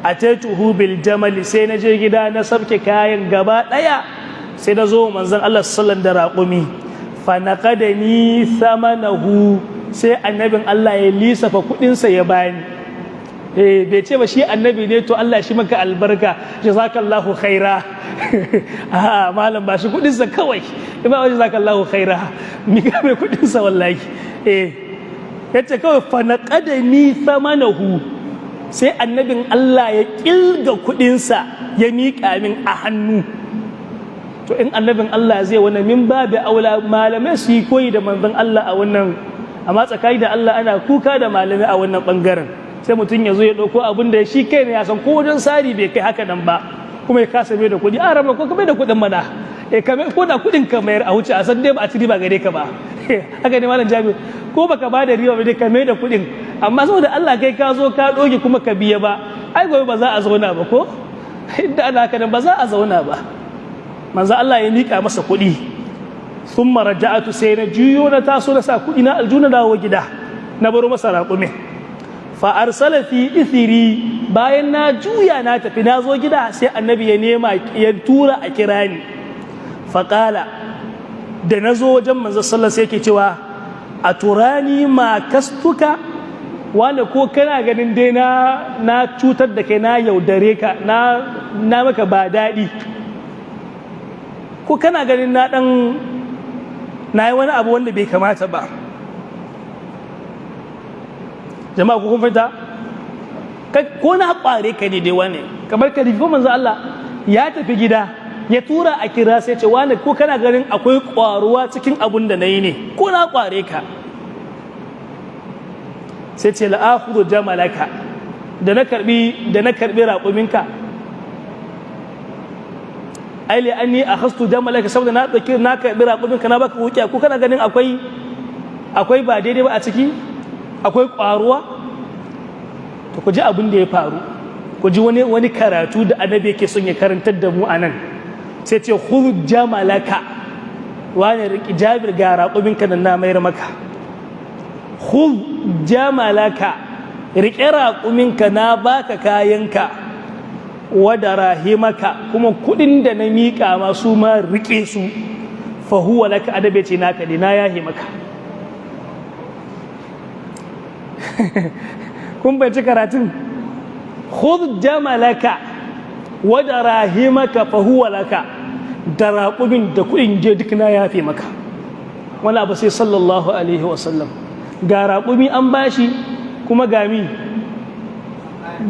ataituhu bil jamal, sai na je gida na sabke kayan gaba ɗaya, sai na zo manzon Allah sallallahu da raƙumi. Fa naqadani thamanahu, sai annabin Allah ya lisafa kuɗinsa ya bani. Eh, bai ce ba shi annabi ne, to Allah shi maka albarka, jazakallahu khaira. A malam, ba shi kuɗinsa kawai, ba wa jazakallahu khaira, mi ga mai kuɗinsa wallahi. Eh, yace kawai fa naqadani thamanahu, sai annabin Allah ya kilga kudinsa ya miƙa min a hannu. To in annabin Allah zai wani, min babu aula malamai su yi koyi da manzon Allah a wannan. Amma tsakani da Allah, ana kuka da malamai a wannan bangaren. Sai mutum ya zo ya ɗauko abin da shi kai ne ya san ko wajen sari bai kai haka nan ba, kuma ya kasa mai da kuɗi. A rama ko ka mai da kuɗin mana, eh, ka ko da kuɗin ka mayar a wuce, a san dai ba a ci riba gare ka ba. Haka ne, malam Jami'u, ko baka ba da riba ba dai ka mai da kuɗin. Amma saboda Allah, kai ka zo ka doge kuma ka biya ba, ai gobe ba za a zauna ba. Ko inda ana haka nan, ba za a zauna ba. Manzo Allah ya mika masa kuɗi. Thumma raja'atu, sai na juyo, na taso, na sa kuɗi na aljuna, dawo gida, na baro masa raƙumin. Fa arsala fi ithiri, bayan na juya na tafi, na zo gida, sai annabi ya nema, ya tura a kira ni. Fa qala, da na zo wajen manzo sallallahu alaihi, yake cewa: a turani ma kastuka, wanda ko kana ganin dai na cutar da kai, na yaudare ka, na maka ba daɗi, ko kana ganin na dan na yi wani abu wanda bai kamata ba? Jama'a, ko kun fita ko na kware ka ne dai wani kamar ka rufe? Manzo Allah ya tafi gida, ya tura a kira, sai ce: wani, ko kana ganin akwai kwaruwa cikin abun da na yi ne, ko na kware ka? Sai ce: la'akhudhu jamalaka, da na karbi raƙuminka. Ai li anni akhastu jamalaka, saboda na dauki, na karbi raƙuminka, na baka wuƙiya, ko kana ganin akwai ba daidai ba a ciki, akwai ƙwaruwa? To ku ji abin da ya faru, ku ji wani karatu da annabi yake son ya karantar da mu anan. Sai ce: khudh jamalaka, wani riki Jabir, ga raƙuminka nan na mayar maka. Khudh jamalaka, riƙe raƙuminka, na baka kayanka. Wa darahimaka, kuma kuɗin da na miƙa ma su ma riƙe su. Fa huwa laka, adabe ce naka ne, na yahe maka. Kun bai ci karatun? Khudh jamalaka wa darahimaka fa huwa laka, da raƙumin da kuɗin je duk na yafe maka. Wani abu sai sallallahu alaihi wasallam. Ga raƙumi an bashi, kuma ga mi,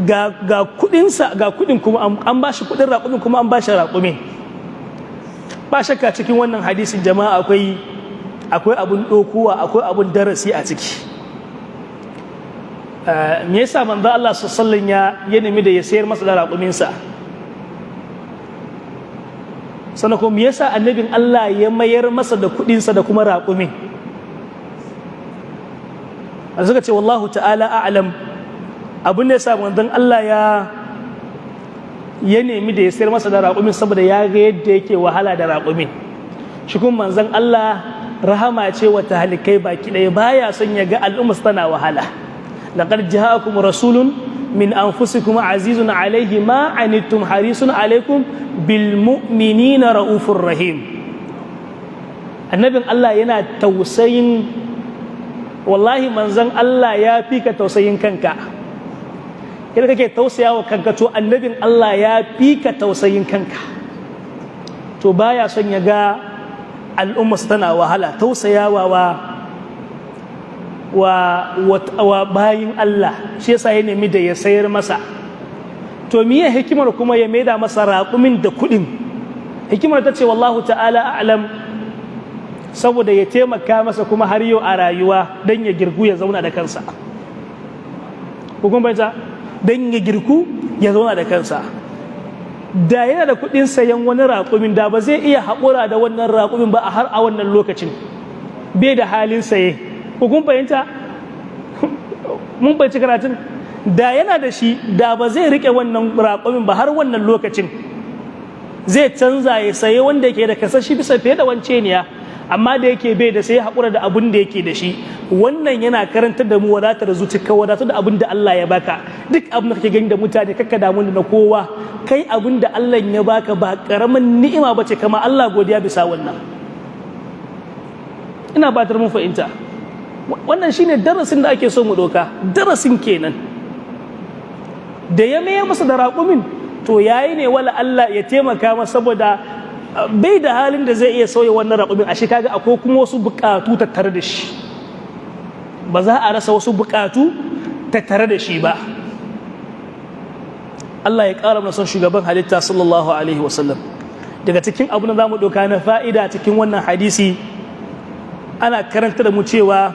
ga kudinsa, ga kudin kuma an bashi kudin raƙumin, kuma an bashi raƙumin. Ba shakka cikin wannan hadisin, jama'a, akwai abun ɗokowa, akwai abun darasi a ciki. Me yasa manzo Allah sallallahu ya nemi da ya sayar masa da raƙuminsa? Sannan kuma me yasa annabin Allah ya mayar masa da kudinsa da kuma raƙumin? A suka ce, wallahu ta'ala a'lam, abin da yasa manzon Allah ya nemi da ya sayar masa da raƙumin, saboda ya ga yadda yake wahala da raƙumin. Shi kuma manzon Allah rahama ce wa talikai baki ɗaya, baya son ya ga al'umma tana wahala. Laqad ja'akum rasulun min anfusikum azizun alaihi ma anittum harisun alaikum bil mu'minina raufur rahim. Annabin Allah yana tausayin, wallahi manzon Allah ya fi ka tausayin kanka. Yadda kake tausaya wa kanka, to annabin Allah ya fi ka tausayin kanka. To baya son ya ga al'umma tana wahala, tausayawa wa bayin Allah, shi yasa ya nemi da ya sayar masa. To miye hikimar kuma ya maida masa raƙumin da kuɗin? Hikimar ta ce, wallahu ta'ala a'lam, saboda ya taimaka masa kuma har yau a rayuwa, don ya girgu ya zauna da kansa. Hukum baita Don ya girku ya zauna da kansa. Da yana da kuɗin sayan wani raƙumin, da ba zai iya haƙura da wannan raƙumin ba a har a wannan lokacin. Bai da halin saye. Ko kun fahimta? Mun fahimci karatun? Da yana da shi, da ba zai riƙe wannan raƙumin ba har wannan lokacin. Zai canza ya saye wanda yake da kasashi bisa fiye da wanceniya. Amma da yake bai da, sai haƙura da abin da yake da shi. Wannan yana karantar da mu wadatar zuci, ka wadatar da abin da Allah ya baka. Duk abin da kake gani da mutane, kakka damu da na kowa. Kai, abin da Allah ya baka ba karamin ni'ima bace, kama Allah godiya bisa wannan. Ina batar mun fahimta. Wannan shine darasin da ake so mu doka. Darasin kenan. Da ya maye masa da raƙumin, to yayi ne wala Allah ya taimaka masa, saboda bai da halin da zai iya sauya wannan raƙumin. Ashe kaga akwai kuma wasu buƙatu tattare da shi. Ba za a rasa wasu buƙatu tattare da shi ba. Allah ya ƙara mana son shugaban halitta sallallahu alaihi wasallam. Daga cikin abu da za mu ɗauka na fa'ida cikin wannan hadisi, ana karanta da mu cewa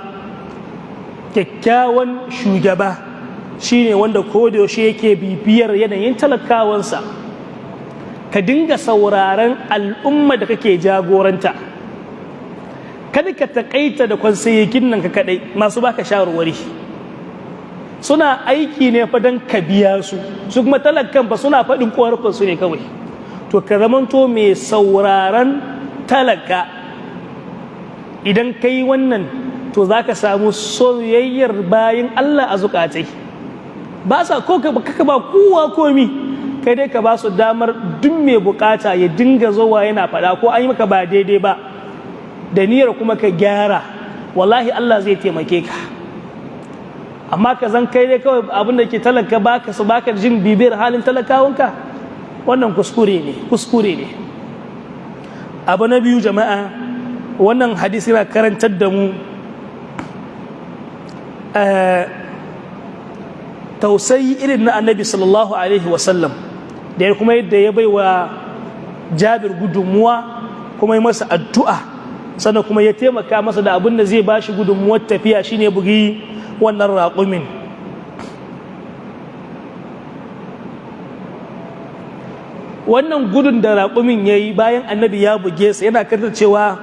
kyakkyawan shugaba shine wanda yaushe yake bibiyar yanayin talakawansa. Ka dinga sauraron al'umma da kake jagoranta. Kada ka taƙaita da kwansayekin nan ka kaɗai masu baka shawarwari. Suna aiki ne fa don ka biya su, su kuma talakan ba suna faɗin ƙorafin su ne kawai. To, ka zamanto mai sauraron talaka. Idan ka yi wannan, to za ka samu soyayyar bayin Allah a zukatai. Ba sa ko ka ba kowa komi, kai dai ka ba su damar duk mai bukata ya dinga zuwa yana faɗa, ko an yi maka ba daidai ba, da niyyar kuma ka gyara, wallahi Allah zai taimake ka. Amma ka zan kai dai kawai abin da ke talaka baka su baka jin bibiyar halin talakawanka, wannan kuskure ne, kuskure ne. Abu na biyu, jama'a, wannan hadisi yana karantar da mu tausayi irin na Annabi sallallahu alaihi wasallam, da ya kuma yadda ya bai wa Jabir gudunmuwa, kuma yi masa addu'a, sannan kuma ya taimaka masa da abin da zai ba shi gudunmuwar tafiya, shine bugi wannan raƙumin. Wannan gudun da raƙumin ya yi bayan Annabi ya buge sa yana karanta cewa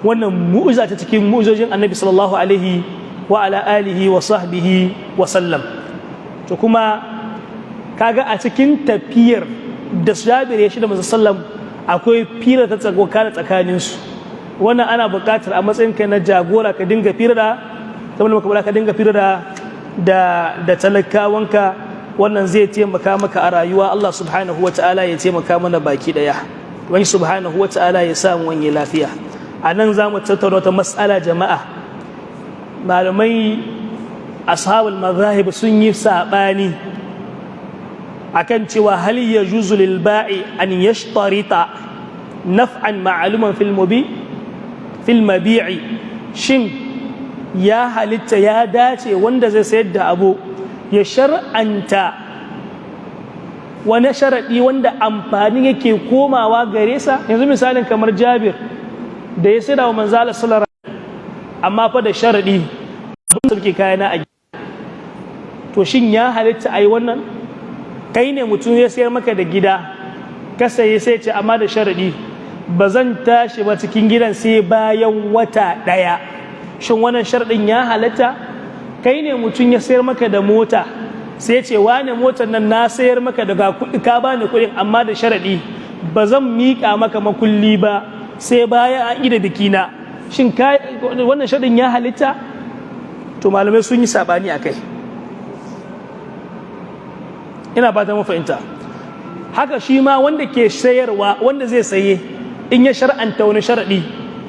wannan mu'ujiza ta cikin mu'ujojin Annabi sallallahu alaihi wa ala alihi wa sahbihi wa sallam. To, kuma kaga a cikin tafiyar da Jabir ya shi da Manzo sallam, akwai fira ta tsakokana tsakanin su. Wannan ana buƙatar a matsayin ka na jagora ka dinga fira da, kamar muka, ka dinga fira da talakawanka. Wannan zai taimaka maka a rayuwa. Allah subhanahu wa ta'ala ya taimaka mana baki daya. Wani subhanahu wa ta'ala ya sa mu wani lafiya. A nan za mu tattauna wata mas'ala, jama'a. Malamai ashabul mazahib sun yi saɓani akan cewa hal yajuzu lil ba'i an yashtarita naf'an ma'luman fil mabi'i? Shin ya halitta, ya dace wanda zai sayar da abu ya shar'anta wani sharaɗi wanda amfani yake komawa gare sa? Yanzu misalin kamar Jabir da ya sayar wa Manzala sallallahu, amma fa da sharaɗi abin sauke kayana a gida. To, shin ya halitta a yi wannan? Kai ne mutum ya sayar maka da gida, ka saye, sai ce amma da sharaɗi ba zan tashi ba cikin gidan sai bayan wata ɗaya. Shin wannan sharaɗin ya halatta? Kai ne mutum ya sayar maka da mota, sai ce wane, motar nan na sayar maka daga kuɗi, ka bani kuɗin, amma da sharaɗi ba zan miƙa maka makulli ba sai bayan an ida bikina. Shin wannan sharaɗin ya halitta? To, malamai sun yi saɓani a kai. Ina fata mun fahimta. Haka shi ma wanda ke sayarwa, wanda zai saye, in ya shar'anta wani sharaɗi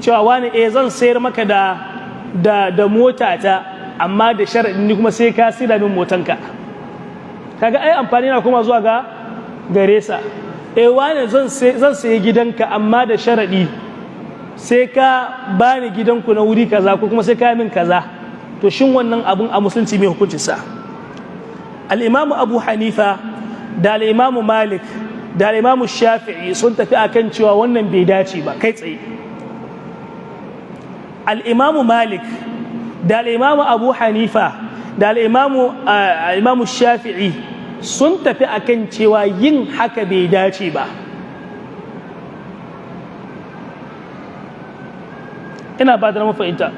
cewa wani, eh, zan sayar maka da mota ta, amma da sharaɗi ni kuma sai ka sida min motanka. Kaga ai amfani na kuma zuwa ga gare sa. Eh, wani, zan sayi gidanka, amma da sharaɗi sai ka bani gidanku na wuri kaza, ko kuma sai ka min kaza. To, shin wannan abun a Musulunci mai hukuncin sa? Al-Imamu Abu Hanifa da Al-Imamu Malik da Al-Imamu Shafi'i sun tafi akan cewa wannan bai dace ba kai tsaye. Al-Imamu Malik da Al-Imamu Abu Hanifa da Al-Imamu Shafi'i Sun tafi akan cewa yin haka bai dace ba. Ina ba da mafahimta.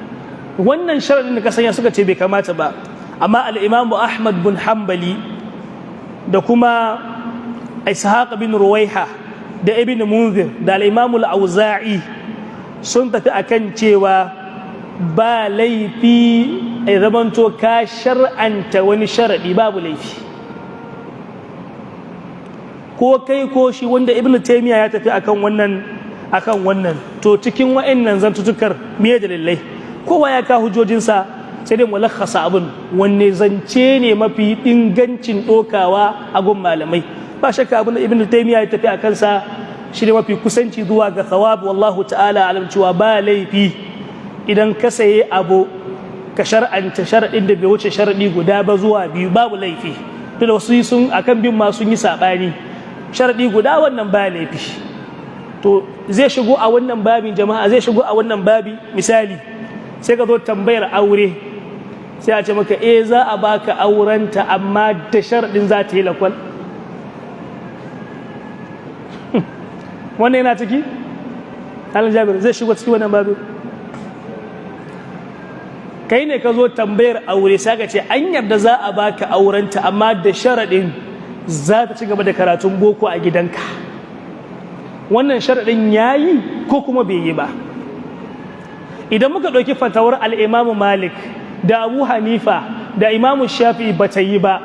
Wannan sharaɗin da ka sanya, suka ce bai kamata ba. Amma al'imamu Ahmad bin Hanbali da kuma Ishaq bin Ruwaiha da Ibn Munzir da al'imamu Al'auza'i sun tafi akan cewa ba laifi a zamanto ka shar'anta wani sharaɗi, babu laifi, ko kai ko shi, wanda Ibn Taymiya ya tafi akan wannan. To, cikin wa'annan zantutukar miye dalilai? Kowa ya ka hujjojinsa, sai dai mulakhasa abin. Wanne zance ne mafi ingancin dokawa a gun malamai? Ba shakka abin da Ibn Taymiya ya tafi a kansa shi ne mafi kusanci zuwa ga thawab, wallahu ta'ala alam, cewa ba laifi idan ka saye abu ka shar'anta sharaɗin da bai wuce sharaɗi guda ba zuwa biyu, babu laifi. Duk da wasu sun akan bin ma sun yi saɓani, sharaɗi guda wannan ba laifi. To, zai shigo a wannan babin, jama'a, zai shigo a wannan babi. Misali, sai ka zo tambayar aure, sai a ce maka, "Eh, za a baka aurenta, amma da sharaɗin za ta yi lakwal." Wannan yana ciki. Halin Jabir zai shigo ciki wannan babin. Kai ne ka zo tambayar aure, sai ka ce an yarda za a baka aurenta, amma da sharaɗin za ta ci gaba da karatun boko a gidanka. Wannan sharaɗin ya yi ko kuma bai yi ba? Idan muka ɗauki fatawar al'imamu Malik da Abu Hanifa da Imamu Shafi, ba ta yi ba.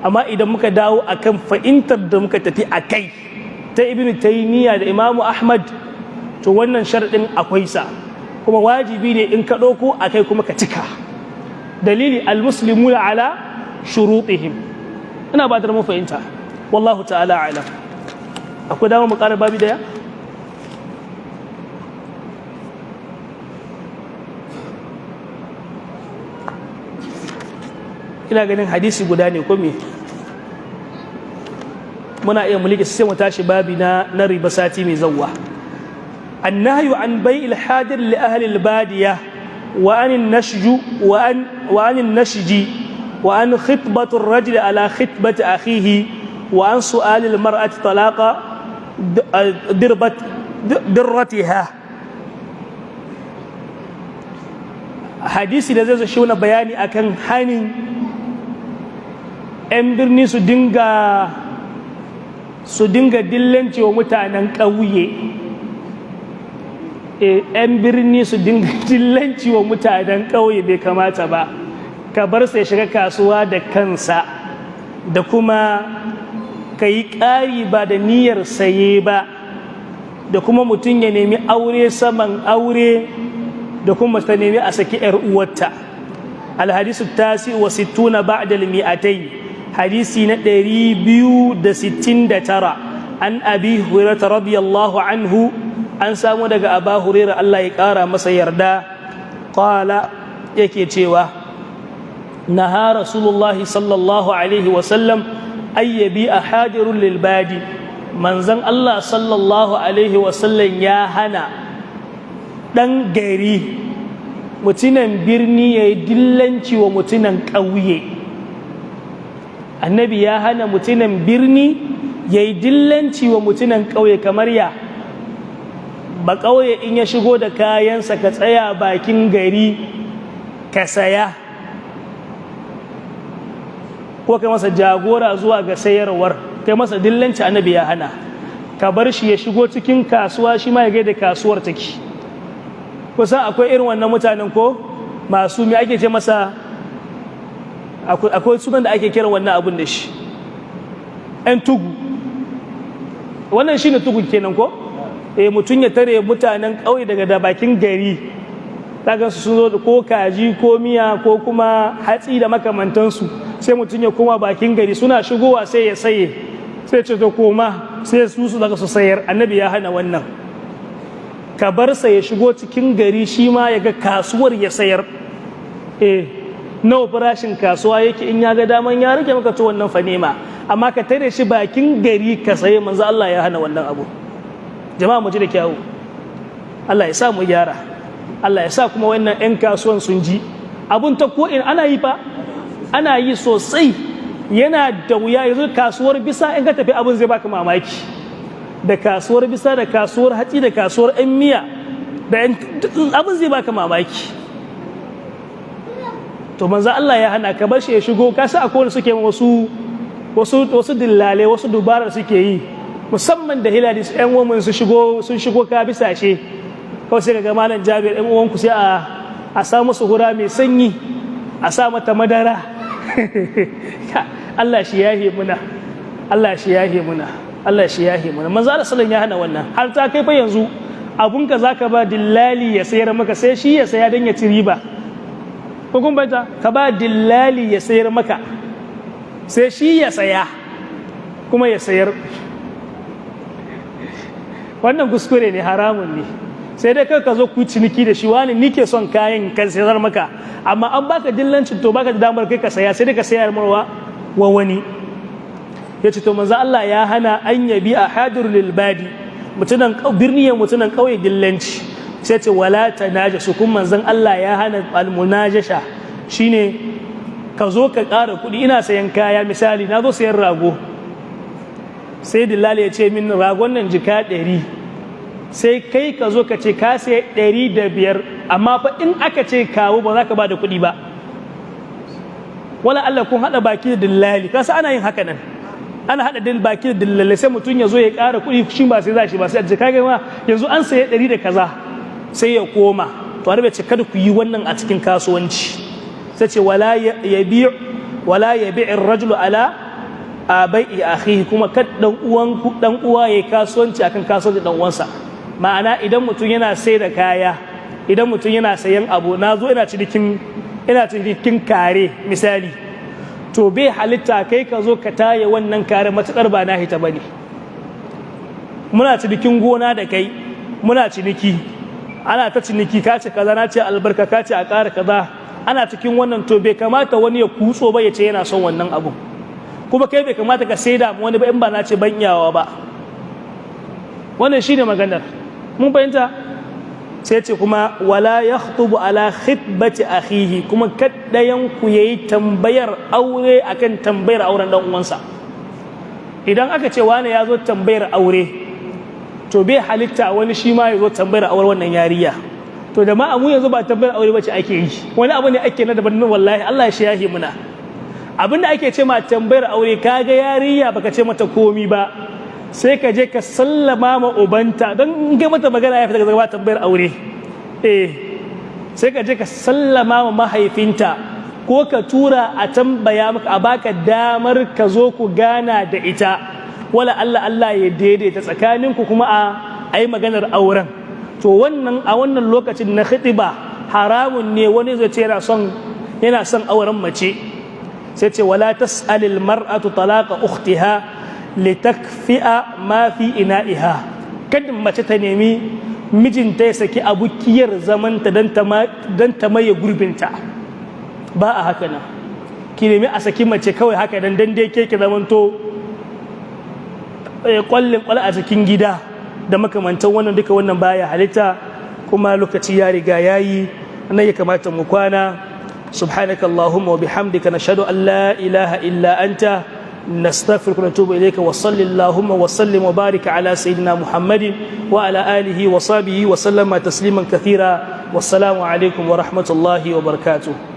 Amma idan muka dawo akan fahimtar da muka tafi a kai ta Ibn Taymiya da Imamu Ahmad, to wannan sharaɗin akwai sa, kuma wajibi ne in ka ɗauko a kai kuma ka cika. Dalili, almuslimuna ala shurutihim. Ina ba da mu fahimta, wallahu ta'ala alam. Akwai dama mu ƙara babi daya. Ina ganin hadisi guda ne ko me muna iya mulki, sai mu tashi babi na riba sati mai zawwa. النهي عن بيع الحاضر لأهل البادية، وعن النشج وعن النشج، وعن خطبة الرجل على خطبة أخيه، وعن سؤال المرأة طلاق درتها. Hadisi da zai zo shi wani bayani akan hanin 'yan birni su dinga dillanci wa mutanen ƙauye. 'Yan birni su dinga dillanci wa mutanen ƙauye bai kamata ba, ka bar sai shiga kasuwa da kansa, da kuma ka yi ƙari ba da niyyar saye ba, da kuma mutum ya nemi aure saman aure, da kuma ta nemi a saki 'yar uwarta. الحديث التاسع والستون بعد المئتين، hadisi na 269، عن أبي هريرة رضي الله عنه، an samu daga Aba Hurairah, Allah ya ƙara masa yarda، قال، yake cewa، نهى رسول الله صلى الله عليه وسلم أن يبيع حاضر للبادي. Manzon Allah sallallahu alaihi wasallam ya hana ɗan gari, mutunan birni, ya yi dillanci wa mutunan ƙauye. Annabi ya hana mutunan birni ya yi dillanci wa mutunan ƙauye. Kamar ya ba ƙauye in ya shigo da kayansa, ka tsaya bakin gari ka saya, ko kai masa jagora zuwa ga sayarwar, kai masa dillanci, annabi ya hana. Ka bar shi ya shigo cikin kasuwa, shi ma ya gaida kasuwar take. Kusan akwai irin wannan mutanen ko masu, me ake ce masa, akwai sunan da ake kiran wannan abun da shi, 'yan tugu. Wannan shine tugu kenan ko? Eh, mutum ya tare mutanen ƙauye daga da bakin gari, zaka su sun zo ko kaji ko miya ko kuma hatsi da makamantansu, sai mutum ya koma bakin gari, suna shigowa sai ya saye, sai ce to koma, sai su daga su sayar. Annabi ya hana wannan. Ka bar sa ya shigo cikin gari, shi ma ya ga kasuwar, ya sayar. Eh, nawa farashin kasuwa yake? In ya ga daman ya rage maka, to wannan fa nema. Amma ka tare shi bakin gari ka saye, manzo Allah ya hana wannan abu. Jama'a, mu ji da kyawu. Allah ya sa mu gyara, Allah ya sa kuma wannan 'yan kasuwan sun ji. Abun ta ko in ana yi fa, ana yi sosai. Yana da wuya yanzu kasuwar bisa in ka tafi, abin zai baka mamaki, da kasuwar bisa, da kasuwar hatsi, da kasuwar 'yan miya, da abin zai baka mamaki. To manzo Allah ya hana ka bar shi ya shigo. Ka sa akwai wanda suke wasu dillale, wasu dubarar suke yi, musamman da hilali, yan uwan su shigo, sun shigo ka bisa she kawai sai ga Malam Jabir, yan uwanku, sai a sa musu hura mai sanyi, a sa mata madara. Allah shi yahe muna, Allah shi yahe muna, Allah shi yahe muna. Manzo Allah sallallahu ya hana wannan. Har ta kai fa yanzu abun ka zaka ba dillali ya sayar maka, sai shi ya saya dan ya ci riba. Ko kun banta? Ka ba dillali ya sayar maka, sai shi ya saya kuma ya sayar. Wannan kuskure ne, haramun ne. Sai dai kai ka zo ku ciniki da shi, wani nike son kayan kan sayar maka, amma an baka dillancin, to baka da damar kai ka saya, sai dai ka sayar marwa wa wani. Ya ce to manzo Allah ya hana an yabi a hadir lil badi, mutunan birni ya mutunan kauye dillanci. Sai ce wala tanajasu, kun manzon Allah ya hana almunajasha, shine ka zo ka ƙara kuɗi. Ina sayan kaya, misali na zo sayan rago, sai dillali ya ce min ragon nan jika 100, sai kai ka zo ka ce ka sayi 105, amma fa in aka ce kawo ba za ka ba da kuɗi ba. Wala Allah kun haɗa baki da dillali, kasa ana yin haka nan, ana haɗa din baki da dillali, sai mutum ya zo ya ƙara kuɗi, shi ba sai za shi ba, sai a ce kaga ma yanzu an sayi ɗari da kaza, sai ya koma. To har ce kada ku yi wannan a cikin kasuwanci. Sai ce wala yabi wala yabi ar-rajulu ala bai'i akhihi, kuma kad dan uwan dan uwa yayi kasuwanci akan kasuwanci dan uwansa. Ma'ana idan mutum yana sai da kaya, idan mutum yana sayan abu, na zo ina cinikin kare misali, to bai halitta kai ka zo ka taye wannan kare matukar ba na hita bane. Muna cinikin gona da kai, muna ciniki, ana ta ciniki, ka ce kaza, na ce albarka, ka ce a ƙara kaza, ana cikin wannan, to bai kamata wani ya kutso ba ya ce yana son wannan abun. Kuma kai bai kamata ka saida wani ba in ba na ce ban iyawa ba. Wannan shine maganar, mun fahimta. Sai ce kuma wala yakhtubu ala khitbati akhihi, kuma kaddayan ku yayi tambayar aure akan tambayar auren dan uwansa. Idan aka ce wani ya zo tambayar aure, to bai halitta wani shi ma ya zo tambayar auren wannan yariya. To da ma mu yanzu ba tambayar aure bace ake yi, wani abu ne ake na daban. Wallahi Allah shi yahi muna. Abinda ake ce ma tambayar aure, kaga yariya baka ce mata komi ba, sai ka je ka sallama ma ubanta, don in kai mata magana ya fita daga zama tambayar aure. Eh, sai ka je ka sallama ma mahaifinta, ko ka tura a tambaya maka, a baka damar ka zo ku gana da ita. Wala Allah Allah ya daidaita tsakaninku, kuma a yi maganar auren. To wannan a wannan lokacin na khitiba haramun ne wani zai ce yana son auren mace. Sai ce wala tas'alil mar'atu talaqa ukhtiha litakfi'a ma fi ina'iha, kada mace ta nemi mijinta ya saki abukiyar zamanta don ta maye gurbinta. Ba a haka nan. Ki nemi a saki mace kawai haka dan dai ke ki zamanto kwallin kwal a cikin gida da makamantan wannan, duka wannan baya halitta. Kuma lokaci ya riga yayi, nan ya kamata mu kwana. سبحانك اللهم وبحمدك، نشهد أن لا إله إلا أنت، نستغفرك ونتوب إليك. وصل اللهم وسلم وبارك على سيدنا محمد وعلى آله وصحبه وسلم تسليما كثيرا. والسلام عليكم ورحمة الله وبركاته.